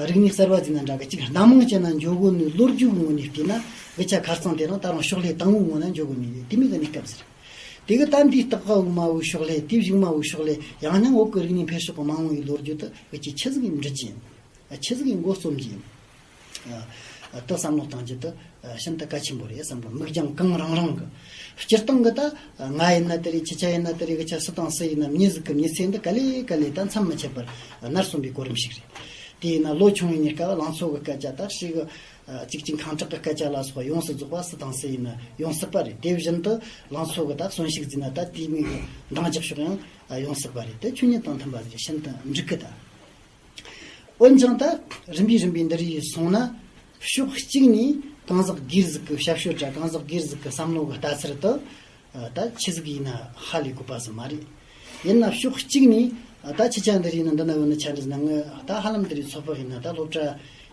རིག་གནས་གསར་བ་ཟེར་ན་འདྲ་གི། གཅིག་སྣ་མང་ཅན་ན་འགྱོ་དགོས་ནི་ལོ་རྒྱུས་གི་ངོས་ནས་བལྟས་ན། དབུ་ཆ་ཁ་རྩང་དེ་རིང་ད་རུང་ཕྱོགས་ལྷེ་དང་པོའི་ངོས་ན་འགྱོ་དགོས་ནི་ཡོད། དེ་མོ་གི་གནས་སྐབས་ཟིག་རེད། དེ་གི་ད་འདི་ལྟ་ག་འོག་མ་བོའི་ཕྱོགས་ལྷེ། དེ་གཞུག་མ་བོའི་ཕྱོགས་ལྷེ། ཡང་སྙིང་བོད་གི་རིག་གནས་འཕེལ་ཕྱོགས་གི་མ་འོངས་པའི་ལོ་རྒྱུས་དེ་གི་ཅིག་ཆི་ཟིག་གི་འབྲི་རྒྱུ་ཡིན། ཆི་ཟིག་གི་མགོ་རྩོམ་རྒྱུ་ཡིན། ཨ། དེ་བསམ་བློ་གཏང་རྒྱུ་དེ་ཤིན་ཏུ་གལ་ཆེན་པོ་རེད་བསམ་གི། མིག་རྒྱང་གང་རིང་རིང་གི། སྤྱིར་བཏང་གི་ད་ང་ཡིན་ན་དེ་རེད། ཁྱེད་ཅག་ཡིན་ན་དེ་རེད། གི་ཆ་སུ་དང་སུ་ཡིན་ན། མྱི་ཟིག་གི་མྱི་ཚེ་འདི་ག་ལེ་ག་ལེ་ད་མཚམས་མི་ཆད་པར་ནར་སོན་པའི་གོ་རིམ་ཞིག་རེད། དེ་ཡིན་ན་ལོ་ཆུང་བའི་གཉིས་ཀ་ལང་ཚོ་གི་སྐད་ཆ་དག་ཞིག་གི། ཨ། གཅིག་གཅིག་ཁེངས་དྲེགས་ཀྱི་སྐད་ཆ་ལ་སོགས་པ་ཡོང་སྲིད་རྫོགས་པ། སུ་དང་སུ་ཡིན་ན་ཡོང་སྲིད་པ་རེད། དེ་བཞིན་དུ་ལང་ཚོ་གི་ད་གསོན་ཤུགས་ཟིན་ན་ད་དེ་མིག་གི་འདང་རྒྱག་ཕྱོགས་ཡང་ཡོང་སྲིད་པ་རེད། དེ་ཆོས་ཉིད་དང་མཐུན་པ་ཟིག་ཤིན་ཏུ་འགྲིག་གི། ད་འོན་ཀྱང་ད་རིམ་པས་རིམ་པས་འདི་རིགས་སོང་ན། ཕྱོགས་གཅིག་ནས་གང་ཟག་སྒེར་ཟིག་གི་ཞབས་ཞུ་དྲ་གང་ཟག་སྒེར་ཟིག་གི་བསམ་བློ་གི་ལྟ་ཚུལ་དུ། ད་ཆི་ཟིག་ཡིན་ན་ཧ་ལས་དགོས་པ་ཟིག་མ་རེད། ཡིན་ན་ཕྱོགས་གཅིག་ནས་ད་ཁྱེད་ཅག་འདི་རིགས་ན་འདི་ན་ཡོད་ནི་ཆ་འདྲི་ན། ངས་ད་ཧ་ལམ་འདི་རིགས་ཚོད་དཔག་ཡིན་ན། ད་སློབ་གྲྭ་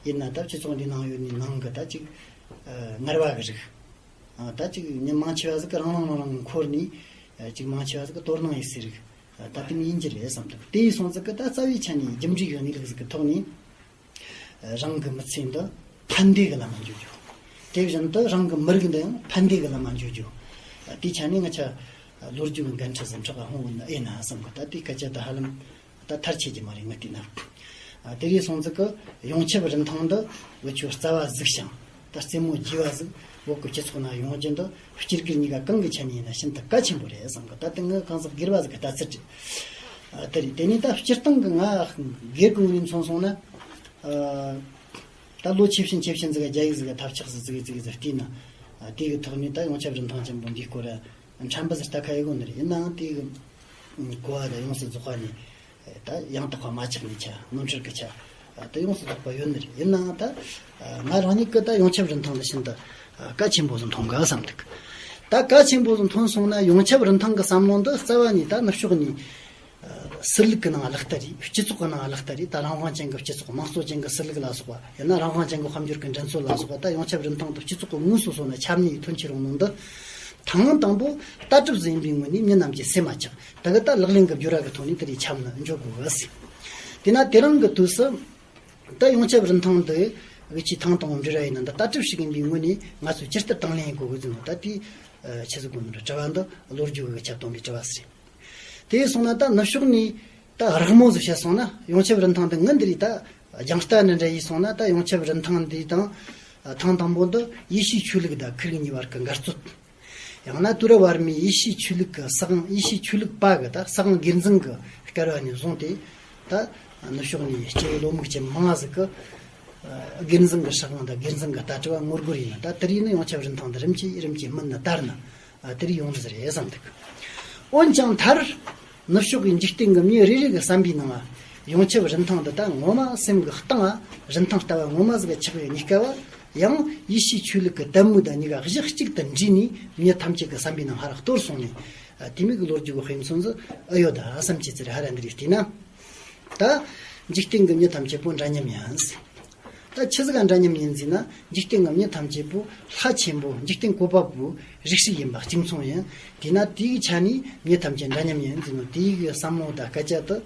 ཡིན་ན། ད་སྤྱི་ཚོགས་འདི་ནང་ཡོད་ནི་ནང་གི་ད་ཅིག་ངར་བ་གི་རིགས། ད་ཅིག་མྱི་མང་ཆེ་བ་ཟིག་གི་རང་རང་རང་རང་འཁོར་ནས། ཅིག་མང་ཆེ་བ་ཟིག་གི་དོ་སྣང་ཡེད་སའི་རིགས། ད་དེ་མོ་ཡིན་རྒྱུ་རེད་བསམ་འདུག། དེ་ཡིན་སོང་ཙང་གི་ད་རྩ་བའི་ཆ་ནས་རྒྱུ་འབྲས་ཀྱི་གནས་ལུགས་ཟིག་གི་ཐོག་ནས། རང་གི་མི་ཚེ་འདི་ཕན་བདེ་གི་ལམ་མ་འཇུག་རྒྱུ། དེ་བཞིན་དུ་རང་གི་མི་རིགས་འདི་ཡང་ཕན་བདེ་གི་ལམ་མ་འཇུག་རྒྱུ། དེའི་ཆ་ནས་ང་ཆ་ལོ་རྒྱུས་ཀྱི་འགན་འཁྲི་ཟིག་འཕྲོག་ག་ཧོང་བུ་ན་ཨེ་ན་བསམ་གི། ད་དེའི་སྐད་ཆ་ད་ཧ་ལམ་ད་མཐར་ཆད་རྒྱུ་མ་རེད་ང་བལྟས་ན། ཨ། དེ་གས་སོང་ཙི་གི་ཡོངས་ཁྱབ་རིན་ཐང་འདི་འུ་ཆོས་རྩ་བ་གཟིགས་ཤིང་། ད་རྩེད་མོ་རྒྱས་པ་ཟིག་བོད་ཀྱི་སྤྱི་ཚོགས་ནང་ཡོང་རྒྱུ་འདི་སྤྱི་སྒེར་གཉིས་ཀ་གང་གི་ཆ་ནས་ཡིན་ན་ཤིན་ཏུ་གལ་ཆེན་པོ་རེད་བསམ་གི། ད་དེ་ངའི་གང་ཟག་སྒེར་བ་ཟིག་གི་ལྟ་ཚུལ་རེད། ཨ། དེ་རེད། དེ་ནས་ད་སྤྱིར་བཏང་གི་ང་སྒེར་གྱི་ངོས་ནས་མཚོན་སོང་ན། ཨ། ད་ལོ་ཆེ་ཆུང་ཆེ་ཆུང་ཟིག་ག་རྒྱ་ཡིག་ཟིག་ག་ཐབས་ཆག་ཟིག་ཟིག་ཟིག་ཟིག་བལྟས་ན། ཨ། དེ་གི་ཐོག་ནས་ད་ཡོངས་ཁྱབ་རིན་ཐང་ཆེན་པོ་འདིའི་སྐོར་ཕྲན་བུ་ཟིག་ལྟ་ཁ་ཡོད་གོ་ནི་རེད། ཡིན་ནའང་དེ་གི་གོ་བ་ད་ཡོངས་སུ་རྫོགས་པ་ནས། ད་ཡང་དག་པ་མ་ཆགས་ནས་ཆ་ནོར་འཁྲུལ་གི་ཆ། ད་ཡོངས་སུ་རྫོགས་པ་ཡོད་ནི་རེད། ཡིན་ནའང་ད་ང་རང་ཉིད་ཀྱིས་ད་ཡོངས་ཁྱབ་རིན་ཐང་འདི་ཤིན་ཏུ་གལ་ཆེན་པོ་ཟིག་མཐོང་གི་བསམ་འདུག་ད་གལ་ཆེན་པོ་ཟིག་མཐོང་སོང་ན། ཡོངས་ཁྱབ་རིན་ཐང་གི་བསམ་བློ་འདི་རྩ་བ་ནས་ད་ནུབ་ཕྱོགས་ནས་ཨ་ཟུར་ལུགས་ཀྱི་ནང་ལག་བསྟར་རེད། སྤྱི་ཚོགས་ཀྱི་ནང་ལག་བསྟར་རེད། ད་རང་དབང་ཅན་གྱི་སྤྱི་ཚོགས། དམངས་གཙོ་ཅན་གྱི་ཟུར་ལུགས་ལ་སོགས་པ། ཡང་ན་རང་དབང་ཅན་གྱི་དཔལ་འབྱོར་གྱི་འགྲན་རྩོད་ལ་སོགས་པ། ད་ཡོངས་ཁྱབ་རིན་ཐང་དེ་སྤྱི་ཚོགས་ཀྱི་ངོས་སོ་སོ་ནས་ཁྱབ་ནས་ཐོན་ཁྱེར་ཡོང་ནོ་འདི། ཐེངས་དང་པོ་ལྟ་གྲུབ་ཟིག་ཡིན་པའི་ངོས་ནས་མི་རྣམས་ཀྱིས་སེམས་མ་ཆགས། དེ་གི་ད་ལག་ལེན་གྱི་བརྗོད་ར་གི་ཐོག་ནས་དེ་རིགས་ཁྱབ་ནས་འཇོག་དགོས་གི་ཟེར། དེས་ན་དེ་རིང་གི་དུས་སུ་ད་ཡོངས་ཁྱབ་རིན་ཐང་འདི་གི་ཆེས་ཐེངས་དང་པོ་འབྲི་ར་ཡིན་ན། འདི་ལྟ་གྲུབ་ཞིག་ཡིན་པའི་ངོས་ནས་ང་ཚོས་ཇི་ལྟར་དང་ལེན་ཡེད་དགོས་གི་ཟེར་ནོ། ད་དེ་ཆི་ཟིག་གོ་ནོ་རེད། དྲི་བ་འདི་ལོ་རྒྱུས་གི་ཁྱབ་སྟོན་པའི་དྲི་བ་ཟེར། དེ་སོང་ན་ད་ནུབ་ཕྱོགས་ནས་ད་རགས་མོ་ཟིག་བཤད་སོང་ན། ཡོངས་ཁྱབ་རིན་ཐང་འདི་ངི་འདི་རིགས་ད་རྒྱང་ལྟ་ནི་འདྲ་ཡིན་སོང་ན། ད་ཡོངས་ཁྱབ་རིན་ཐང་འདི་དང་ཐེངས་དང་པོ་འདི་ཡེ་ཤུའི་ཆོས་ལུགས་དང་ཁུ་རིག་གཉིས་བར་གྱི་འགལ་རྩོད། ཡང་ན་དུས་རབས་བར་མའི་ཡེ་ཤུའི་ཆོས་ལུགས་ཀྱི་སྲིད་དབང་། ཡེ་ཤུའི་ཆོས་ལུགས་པ་གི་ད་སྲིད་དབང་སྒེར་འཛིན་གྱི་སྐལ་བ་ནས་བཟུང་སྟེ། ད་ནུབ་ཕྱོགས་ནས་སྐྱེ་བོ་ལོ་མང་ཅན་མང་ང་ཟིག་གི་སྒེར་འཛིན་གྱི་སྲིད་དབང་དང་སྒེར་འཛིན་གྱི་ལྟ་གྲུབ་ངོ་རྒོལ་ཡིན་ན། ད་དེ་རིགས་ནི་ཡོངས་ཁྱབ་རིན་ཐང་འདི་རིམ་གྱིས་རིམ་གྱིས་སྨིན་ནས་དར་ནས། ཨ། དེ་རིགས་ཡོང་གི་རེད་བསམ་འདུག་འོན་ཀྱང་མཐར་ནུབ་ཕྱོགས་ཀྱི་འཇིག་རྟེན་གྱི་མི་རེ་རེ་གི་བསམ་པའི་ནང་ང་ཡོངས་ཁྱབ་རིན་ཐང་འདི་ད་ངོ་མ་སེམས་ཀྱི་གཏིང་ང་རིན་ཐང་ལྟ་བ་ངོ་མ་ཟིག་ཆགས་པའི་གནས་སྐབས། ཡང་ཡེ་ཤུའི་ཆོས་ལུགས་ཀྱི་དད་མོས་དང་གཉིས་ཀ་གཞི་གཅིག་ཏུ་འདྲེས་ནས་མྱི་ཐམས་ཅད་ཀྱི་བསམ་པའི་ནང་ཧར་གཏོར་སོང་ནས། ཨ། དེ་མོ་གི་ལོ་རྒྱུས་ཀྱི་དཔེ་མཚོན་ཟིག་ཨེ་ཡོད་ད་བསམ་གྱི་ཚུལ་ཧར་འདི་རིགས་བལྟས་ན། ད་འཇིག་རྟེན་གྱི་མྱི་ཐམས་ཅད་པོ་འདྲ་མཉམ་ཡིན། ད་ཆི་ཟིག་ག་འདྲ་མཉམ་ཡིན་ཟེར་ན། འཇིག་རྟེན་གྱི་མྱི་ཐམས་ཅད་པོ་ལྷ་ཆེན་པོ་འཇིག་རྟེན་བཀོད་པ་པོའི་རིགས་ཤིག་ཡིན་པ་གཅིག་མཚུངས་ཡིན། དེས་ན་དེའི་ཆ་ནས་མྱི་ཐམས་ཅད་འདྲ་མཉམ་ཡིན་ཟེར་ནོ། དེའི་གི་བསམ་བློ་དང་སྐད་ཆ་དེ་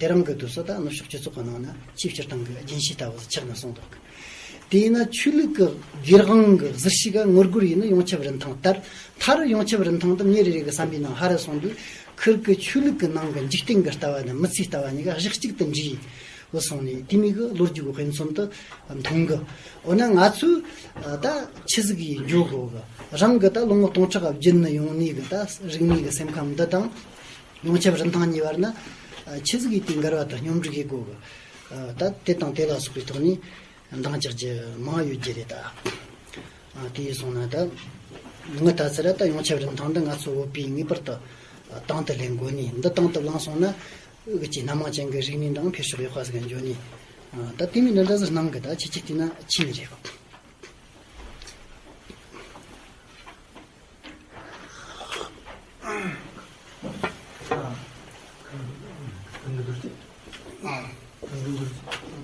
དེ་རིང་གི་དུས་སུ་ད་ནུབ་ཕྱོགས་སྤྱི་ཚོགས་ཀྱི་ནང་ན་ཆེས་སྤྱིར་བཏང་གི་རྒྱུན་ཤེས་ལྟ་བུ་ཆགས་ནས་སོང་འདུག་དེས་ན་ཆོས་ལུགས་ཀྱི་སྒེར་དབང་གི་ཟུར་ཞིག་ག་ངོ་རྒོལ་ཡེད་ནས་ཡོངས་ཁྱབ་རིན་ཐང་དར། མཐར་ཡོངས་ཁྱབ་རིན་ཐང་དེ་མྱི་རེ་རེ་གི་བསམ་པའི་ནང་ཧར་སོང་དུས། ཁུར་གི་ཆོས་ལུགས་ཀྱི་ནང་གི་འཇིག་རྟེན་གྱི་ལྟ་བ་དང་མི་ཚེའི་ལྟ་བ་གཉིས་ཀ་གཞི་གཅིག་ཏུ་འདྲེས་བུད་སོང་ནས། དེ་མོ་གི་ལོ་རྒྱུས་ཀྱི་དཔེ་མཚོན་དེ་མཐོང་གི་འོ་ན། ང་ཚོས་ད་ཆི་ཟིག་གི་འགྱོ་དགོས་གི། རང་གི་ད་ལོ་ངོ་སྟོང་ཕྲག་བརྒྱུད་ནས་ཡོང་ནས་གི་ད་རིག་གནས་ཀྱི་སེམས་ཁམས་འདི་དང་། ཡོངས་ཁྱབ་རིན་ཐང་གཉིས་བར་ན་ཆི་ཟིག་གི་དེའི་འགལ་བ་དང་སྙོམས་སྒྲིག་བྱེད་དགོས་གི། ད་དེ་དང་དེ་ལ་སོགས་པའི་ཐོག་ནས་འདང་རྒྱག་རྒྱུ་མང་ཡོད་རྒྱུ་རེད་ད། ཨ། དེ་ཡིན་སོང་ན་ད་ངི་ད་ཚེ་ར་ད་ཡོངས་ཁྱབ་རིན་ཐང་འདི་ང་ཚོ་བོད་པས་ངེས་པར་དུ་དང་དུ་ལེན་དགོས་ནི། འདི་དང་དུ་བླངས་སོང་ན་འུ་ཅི་སྣ་མང་ཅན་གྱི་རིག་གནས་འདང་འཕེལ་ཕྱོགས་ཡག་པ་ཟིག་འགྱོ་ནི། ཨ། ད་དེ་མིན་འདི་འདྲ་ཟིག་སྣང་གི། ད་ཁྱེད་ཀྱིས་བལྟས་ན་ཆི་ནི་རེད།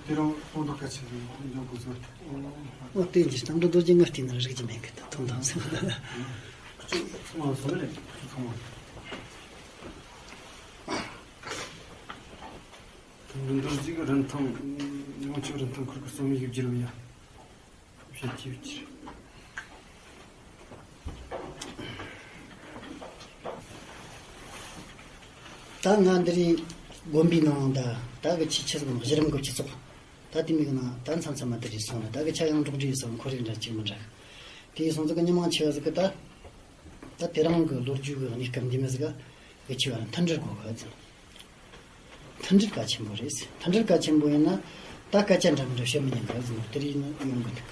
དེ་རང་སྟོང་ཐོག་ཁ་ཆེ་གི་འཇོག་དགོས་ཟེར། ཨོ། དེ་འདི་སྟོང་ཐོག་རྡོ་རྗེ་ངར་བལྟས་ན་རིག་གི་མེད་གི། ད་མཐོང་དང་ཟེར། ཁྱོད་ཚང་མ་སོང་ལེ། ཁྱོད་ཚང་མ། སྟོང་ཐོག་རྡོ་རྗེ་གི་རིན་ཐང་། ཡོངས་ཁྱབ་རིན་ཐང་ཁུར་གི་རྩོམ་ཡིག་བསྒྱུར་བ་ཡ། བཤད་ཀྱི་ཡོད་ཀྱི། ད་ང་འདི་རིང་དགོན་པའི་ནང་ད་ད་གི་ཆི་ཆི་ཟིག་ནང་གཞི་རིམ་གི་སྤྱི་ཚོགས། ད་དེ་མོ་གི་ནང་ད་མཚམས་མཚམས་མ་དེ་རིགས་སོང་ན། ད་གི་ཆ་ཡང་འགྲོགས་འདྲིས་སོང་། ཁོ་རེ་འདྲ་གཅིག་མི་འདྲ། དེ་ཡིན་སོང་ཙང་གི་མྱི་མང་ཆེ་བ་ཟིག་གི་ད་ད་དེ་རིང་གི་ལོ་རྒྱུས་གི་གནས་སྐབས་འདི་མོ་ཟིག་ག་གི་ཆེ་བ་ལ་མཐུན་སྒྲིལ་དགོས་གི་ཟེར། མཐུན་སྒྲིལ་གལ་ཆེན་པོ་རེད། མཐུན་སྒྲིལ་གལ་ཆེན་པོ་ཡིན་ན་ད་སྐད་ཆ་འདྲ་མི་འདྲ་བཤད་མི་ཉན་གི་ཟེར་ནོ། དེ་རིགས་ནི་ཡོང་གི་འདུག་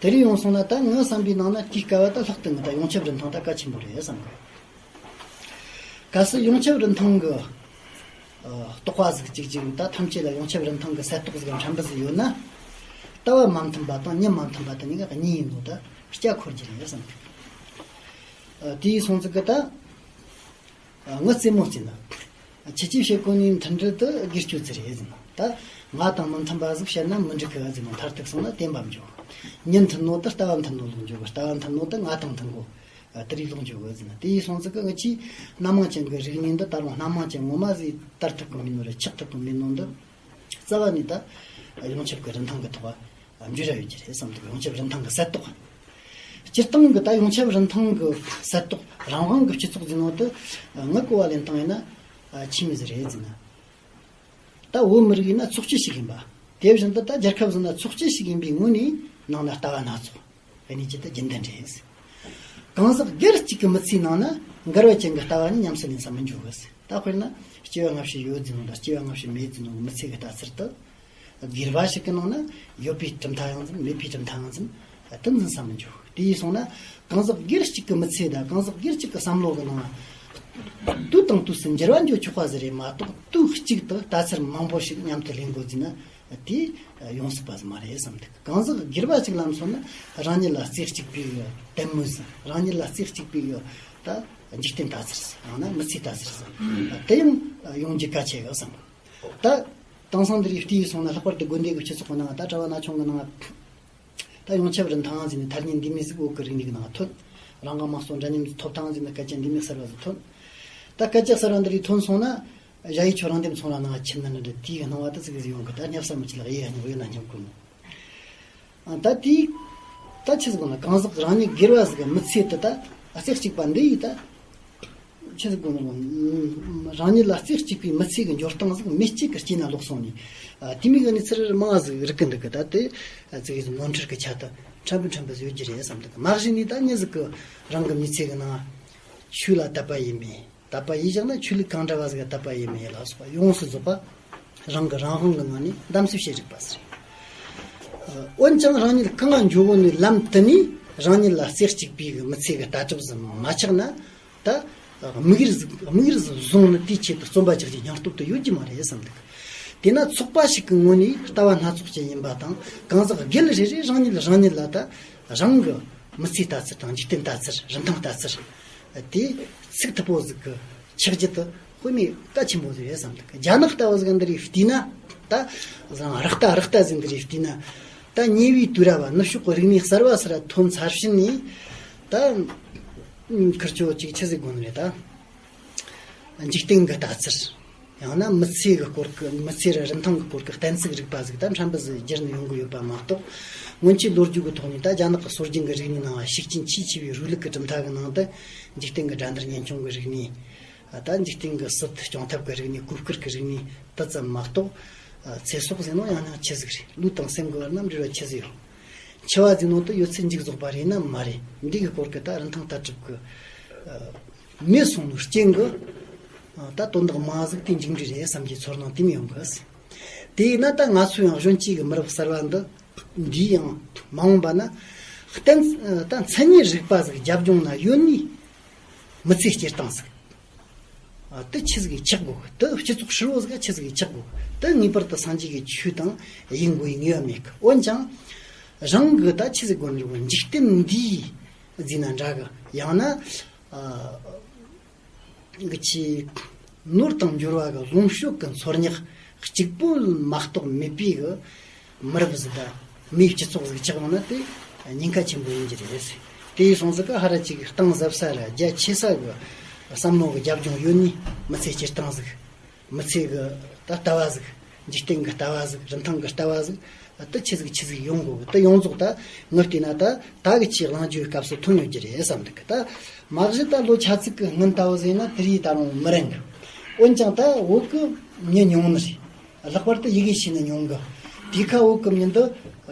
དེ་རིགས་ཡོང་སོང་ན་ད་ངའི་བསམ་པའི་ནང་ན་དེའི་སྐབས་ད་ལྷག་ཏུ་ངས་ད་ཡོངས་ཁྱབ་རིན་ཐང་ད་གལ་ཆེན་པོ་རེད་བསམ་གི། གལ་སྲིད་ཡོངས་ཁྱབ་རིན་ཐང་གི་ཨ་རྟོག་པ་ཟིག་གཅིག་གཅིག་ད་ཐམས་ཅད་ལ་ཡོངས་ཁྱབ་རིན་ཐང་གི་གསལ་རྟོགས་ཟིག་ཕྲན་བུ་ཟིག་ཡོད་ན། ལྟ་བ་མ་མཐུན་པ་དང་མྱི་མ་མཐུན་པ་དེ་གཉིས་ཀ་གཉིས་ཡིན་ནོ་ད་རྒྱ་འཁོར་རྒྱུ་རེད་བསམ་གི། ཨ། དེ་ཡིན་སོང་ཙང་གི་ད། ངའི་རྩེད་མོ་རྩེ་ན། ཁྱེད་ཀྱིས་བྱེད་དགོས་ནི་མཐུན་སྒྲིལ་དེ་སྒེར་གཅོད་ཟིག་རེད་ཟེར་ན། ད་ང་དང་མི་མཐུན་པ་ཟིག་བཤད་ན་མི་འགྲིག་གི་ཟེར་ན། མཐར་ཐུག་སོང་ན་བདེན་པ་འཇོག་མྱི་མཐུན་ནོ་དེ་ལྟ་བ་མཐུན་ནོ་ལོག་འཇོག་ལྟ་བ་མཐུན་ནོ་དེ་ང་དང་མཐུན་གོ། དེ་རིགས་ལོག་འཇོག་གི་ཟེར་ན། དེ་ཡིན་སོང་ཙང་གི་ངེད་ཀྱིས་སྣ་མང་ཅན་གྱི་རིག་གནས་འདི་ད་རུང་སྣ་མང་ཅན་ངོ་མ་ཟིག་དར་ཐུབ་གི་མེད་ནོ་རེད། ཆགས་ཐུབ་གི་མེད་ནོ་འདི། རྩ་བ་ནས་ད་ཡོངས་ཁྱབ་ཀྱི་རིན་ཐང་གི་ཐོག་འཇུ་ར་ཡོད་ཀྱི་རེད་བསམ་འདུག་ཡོངས་ཁྱབ་རིན་ཐང་གི་གསལ་རྟོགས། སྤྱིར་བཏང་གི་ད་ཡོངས་ཁྱབ་རིན་ཐང་གི་གསལ་རྟོགས། རང་དབང་གི་སྤྱི་ཚོགས་ཟེར་ནོ་དེ་ངའི་གོ་བ་ལེན་སྟངས་ཡིན་ན་ཆི་མོ་ཟིག་རེད་ཟེར་ན། ད་བོད་མི་རིགས་ཡིན་ན་ཚོགས་སྤྱི་ཞིག་ཡིན་པ། དེ་བཞིན་དུ་ད་རྒྱལ་ཁབ་ཟེར་ན་ཚོགས་སྤྱི་ཞིག་ཡིན་པའི་ངོས་ནས་ནང་ན་ལྟ་བ་སྣ་ཚོགས། ཨ་ནི་ཅི་ད་རྒྱུན་ལྡན་རེད། གང་ཟག་སྒེར་གཅིག་གི་མི་ཚེའི་ནང་ན་འགལ་བ་ཅན་གྱི་ལྟ་བ་ནི་ཉམས་སུ་ལེན་ས་མི་འཇུག་གི་ཟེར། ད་དཔེར་ན་སྐྱེ་བ་སྔ་ཕྱི་ཡོད་ཟེར་ནོ་དང་སྐྱེ་བ་སྔ་ཕྱི་མེད་ཟེར་ནོ་གི་མི་ཚེ་གི་ལྟ་ཚུལ་དེ། སྒེར་བ་ཞིག་གི་ནང་ན་ཡོད་པའི་གྲུབ་མཐའ་ཡང་འཛིན། མེད་པའི་གྲུབ་མཐའ་ཡང་འཛིན། དེ་འཛིན་ས་མི་འཇུག་དེ་ཡིན་སོང་ན་གང་ཟག་སྒེར་གཅིག་གི་མི་ཚེ་དང་གང་ཟག་སྒེར་གཅིག་གི་བསམ་བློ་གི་ནང་ན་དུས་དང་དུས་སུ་འགྱུར་བ་འགྱོ་ཆོག་པ་ཟིག་རེད་མ་གཏོགས། དུས་གཅིག་ཏུ་ལྟ་ཚུལ་མང་པོ་ཞིག་མཉམ་དུ་ལེན་དགོས་ཟེར་ན། དེ་ཡོང་སྲིད་པ་ཟིག་མ་རེད་བསམ་འདུག་གང་ཟག་སྒེར་བ་ཅིག་ལ་མཚོན་ན་རང་ཉིད་ལ་རྩེ་གཅིག་པའི་དད་མོས་ཟིག་རང་ཉིད་ལ་རྩེ་གཅིག་པའི་ད་འཇིག་རྟེན་ལྟ་ཚུལ་ཟིག་ཡང་ན་མི་ཚེའི་ལྟ་ཚུལ་ཟིག་དེ་ཡང་ཡོང་རྒྱུ་གལ་ཆེ་གི་བསམ། ད་དེང་སང་འདིར་བལྟས་སོང་ན་ལྷག་པར་དུ་དགོན་སྡེ་གི་སྤྱི་ཚོགས་ཀྱི་ནང་ད་གྲྭ་བ་ན་ཆུང་གི་ནང་ད་ཡོངས་ཁྱབ་རིན་ཐང་ཟེར་ནས་ཐ་སྙད་འདི་མོ་ཟིག་བོད་ཀྱི་རིག་གནས་ཀྱི་ནང་ཐོན། རང་གི་དམངས་གཙོ་འདྲ་མཉམ་གྱི་ཐོབ་ཐང་ཟེར་ནས་སྐད་ཆ་འདི་མོ་གསར་བ་ཟིག་ཐོན། ད་སྐད་ཆ་གསར་བ་འདི་རིགས་ཐོན་སོང་ན། ཞ་ཡི་ཁྱོད་རང་འདེམས་ཚོང་ར་ནང་ཁྱིམ་ན་ནི་འདྲ་དེའི་སྣང་བ་དེ་ཟིག་ཟིག་ཡོང་གི། ད་སྙབ་ས་མི་ཆེ་ལ་ཡི་ཡ་ཉོག་ཡོད་ན་སྙམ་གོ་ནི། ཨ་ད་དེའི་ད་ཆི་ཟིག་གོ་ན་གང་ཟག་རང་ཉིད་སྒེར་བ་ཟིག་གི་མི་ཚེ་དེ་ད་རྩེ་གཅིག་པ་འདི་ཡིས་ད། ཆི་ཟིག་གོ་ན་རང་ཉིད་ལ་རྩེ་གཅིག་པའི་མི་ཚེ་གི་འབྱོར་སྟངས་ཟིག་མི་གཅིག་གི་སྐྱེས་ན་ལོག་སོང་ནས། ཨ་དེ་མིན་གི་གནས་ཚུལ་མང་ཟིག་རིག་གི་འདུག་གི། ད་དེ་ཨ་ཙི་གི་ངོ་འཕྲུལ་གི་ཆ་དུ་ཕྲན་བུ་ཕྲན་བུ་ཟིག་ཡོད་རྒྱུ་རེད་བསམ་འདུག་གི། མ་གཞི་ནས་ད་མྱི་ཟིག་གི་རང་གི་མི་ཚེ་གི་ནང་ཆོས་ལ་དད་པ་ཡིན་མིན། དད་པ་ཡིན་བཞག་ན་ཆོས་ལུགས་གང་འདྲ་བ་ཟིག་ལ་དད་པ་ཡིན་མིན་ལ་སོགས་པ་ཡོངས་སུ་རྫོགས་པ་རང་གི་རང་དབང་གི་ངང་ནས་གདམ་གསེས་བྱེད་རིགས་པ་ཟེར། འོན་ཀྱང་རང་ཉིད་གང་ང་འགྱོ་གོ་ནས་ལམ་དུ་ནས་རང་ཉིད་ལ་རྩེ་གཅིག་པའི་གི་མི་ཚེ་གི་ལྟ་གྲུབ་ཟིག་མ་ཆགས་ན། ད་དམིགས་ཡུལ་ཟིག་དམིགས་ཡུལ་ཟིག་བཟུང་ནས་དེའི་ཆེད་དུ་བརྩོན་པ་རྒྱག་རྒྱུའི་སྙིང་སྟོབས་དེ་ཡོད་རྒྱུ་མ་རེད་བསམ་འདུག་དེས་ན་ཚོགས་པ་ཞིག་གི་ངོས་ནས་ལྟ་བ་སྣ་ཚོགས་ཅན་ཡིན་པ་དང་གང་ཟག་སྒེར་རེ་རེས་རང་ཉིད་རང་ཉིད་ལ་ད་རང་གི་མི་ཚེའི་ལྟ་ཚུལ་དང་འཇིག་རྟེན་ལྟ་ཚུལ་རིན་ཐང་ལྟ་ཚུལ་དེ་ཚིག་ཐུབ་པོ་ཟིག་གི་ཆགས་རྒྱུ་དེ་དཔེ་མེད་གལ་ཆེན་པོ་ཟིག་རེད་བསམ་འདུག་རྒྱ་ནག་ལྟ་བུ་ཟིག་འདི་རིགས་བལྟས་ན་ད་རང་རག་ལྟ་རག་ལྟ་ཟིག་འདི་རིགས་བལྟས་ན་ད་ཉེ་བའི་དུས་རབས་ནུབ་ཕྱོགས་ཀྱི་རིག་གནས་གསར་བ་གསར་བ་ཐོན་ཚར་ཕྱིན་ནས་ད་ཁིར་ཆོ་ཅིག་ཆི་ཟིག་དགོས་ནི་རེད་ད། འཇིག་རྟེན་གྱི་ལྟ་ཚུལ། ཡང་ན་མི་ཚེ་གི་སྐོར་གྱི་མི་ཚེ་རི་རིན་ཐང་གི་སྐོར་གྱི་གཏན་ཚིགས་རིག་པ་ཟིག་ད་ཕྲན་བུ་ཟིག་བསྒྱུར་ནས་ཡོང་གི་ཡོད་པ་མ་གཏོགས། སྔོན་ཆད་ལོ་རྒྱུས་ཀྱི་ཐོག་ནས་ད་རྒྱ་ནག་གི་སྲོལ་རྒྱུན་གྱི་རིག་གནས་ནང་ལ་ཤུགས་རྐྱེན་ཆེས་ཆེ་བའི་རུས་ལུགས་ཀྱི་གྲུབ་མཐའ་གི་ནང་དུ་འཇིག་རྟེན་གྱི་དགྲ་འདུལ་གཉེན་སྐྱོང་གི་རིག་གནས། ད་འཇིག་རྟེན་གྱི་སྲིད་སྐྱོང་ཐབས་ཀྱི་རིག་གནས། གོས་བཀུར་གྱི་རིག་གནས་དེ་ཙམ་མ་གཏོགས། ཚེ་སྲོག་ཟེར་ནོ་ཡང་ཡང་ཆི་ཟིག་རེད། ལུས་དང་སེམས་ཀྱི་བར་ན་འབྲེལ་བ་ཆི་ཟིག་ཡོད། འཆི་བ་ཟེར་ནོ་དེ་ཡོད་ཚད་མཇུག་རྫོགས་པ་རེད་ན་མ་རེད། འདི་གི་སྐོར་གྱི་ད་རིན་ཐང་ལྟ་གྲུབ་ཀྱི་མེད་སོང་ནོ་རྐྱེན་གྱིས་ད་དོན་དག་མང་ཟིག་དེ་མཇུག་འབྲས་རེད་བསམ་གྱི་ཚོར་སྣང་དེ་མོ་ཡོང་གི། དེས་ན་ད་ང་ཚོ་ཡང་གཞོན་སྐྱེས་ཀྱི་མི་རབས་གསར་བ་འདི་འདིས་ཡང་མ་འོངས་པ་ན་གཏན་ད་མཚན་ཉིད་རིག་པ་ཟིག་རྒྱབ་ལྗོངས་ན་ཡོད་ནི་མི་ཚེ་སྐྱེལ་སྟངས་ཟིག་ཨ་དེ་ཆི་ཟིག་གིས་ཆགས་དགོས། དེ་སྤྱི་ཚོགས་ཧྲིལ་བོ་ཟིག་ཆི་ཟིག་གིས་ཆགས་དགོས། དེ་ངེས་པར་དུ་སངས་རྒྱས་ཀྱི་ཆོས་དང་ཡིན་དགོས་ཡིན་ངེས་པ་མེད་གི། འོན་ཀྱང་རང་གི་ད་ཆི་ཟིག་དགོས་ནི་རེད། འཇིག་རྟེན་འདིའི་ཟེར་ན་འདྲ་གི། ཡང་ན་ཨ་གི་ཆི་ནོར་དང་འབྱོར་བ་གི་ལོངས་སྤྱོད་ཀྱི་འཚོལ་སྙེག་གཅིག་པོ་མ་གཏོགས་མེད་པའི་གི་མི་རབས་ཟིག་དང་མིའི་སྤྱི་ཚོགས་ཟིག་ཆགས་ཡོང་ན་དེ་ཉེན་ཁ་ཆེན་པོ་ཡིན་གྱི་རེད། དེ་ཡིན་སོང་ཟིག་ག་ཧ་ར་ཅིག་གཏིང་ཟབ་ས་ར་རྒྱ་ཆེ་ས་གི་བསམ་བློ་གི་རྒྱབ་ལྗོངས་ཡོད་ནི་མི་ཚེ་སྐྱེལ་སྟངས་ཟིག་མི་ཚེ་གི་ད་ལྟ་བ་ཟིག་འཇིག་རྟེན་གི་ལྟ་བ་ཟིག་རིན་ཐང་གི་ལྟ་བ་ཟིག་ད་ཆི་ཟིག་ཆི་ཟིག་ཡོང་དགོས་གི། ད་ཡོངས་རྫོགས་ད་ངས་བལྟས་ན་ད་ད་གི་ཆེས་གླེང་རྒྱུའི་སྐབས་སུ་ཐོན་ཡོད་ཀྱི་རེད་བསམ་འདུག་གི། ད་མ་གཞི་ད་ལོ་ཆ་ཚིག་གི་སྔོན་ལྟ་བུ་ཟིག་ན་དེ་རིགས་ད་རུང་མི་རན་གི། འོན་ཀྱང་ད་བོད་གི་མྱི་ཉུང་ནི་རེད། ལྷག་པར་དུ་ཡི་གེ་ཤེས་ནི་ཉུང་གི། དེ་ཁ་བོད་གི་མྱི་འདི་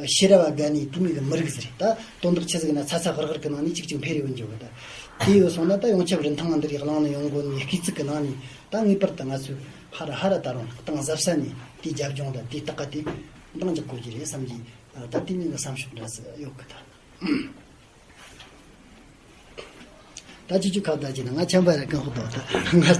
ཤེས་རབ་དགའ་ནི་དེ་མོ་གི་མི་རིགས་ཟིག་རེད། ད་དོན་དག་ཆི་ཟིག་ན་ཚ་ཚ་ཧུར་ཧུར་གི་ནང་ནས་ཅིག་ཅིག་འཕེར་ཡོང་རྒྱུ་གི། ད་དེ་ཡོད་སོང་ན་ད་ཡོངས་ཁྱབ་རིན་ཐང་འདི་རིགས་གླེང་ནི་ཡོང་དགོས་ནི་སྐད་ཚིག་གི་ནང་ནས་ད་ངེས་པར་དུ་ང་ཚོས་ཧ་ར་ཧ་ར་ད་རུང་གཏིང་ཟབ་ས་ནས་དེའི་རྒྱབ་ལྗོངས་དང་དེའི་ལྟག་ཀ་དེ་འདང་རྒྱག་དགོས་ཀྱི་རེད་བསམ་གྱི། ད་དེ་མིན་གི་བསམ་ཤོག་འདྲ་ཟིག་ཡོད་གི་ད། ད་ཅི་ཅི་ཁ་བརྡ་བྱས་ན་ང་ཆམ་པ་ར་གང་ཧུ་དོ་ད་ང་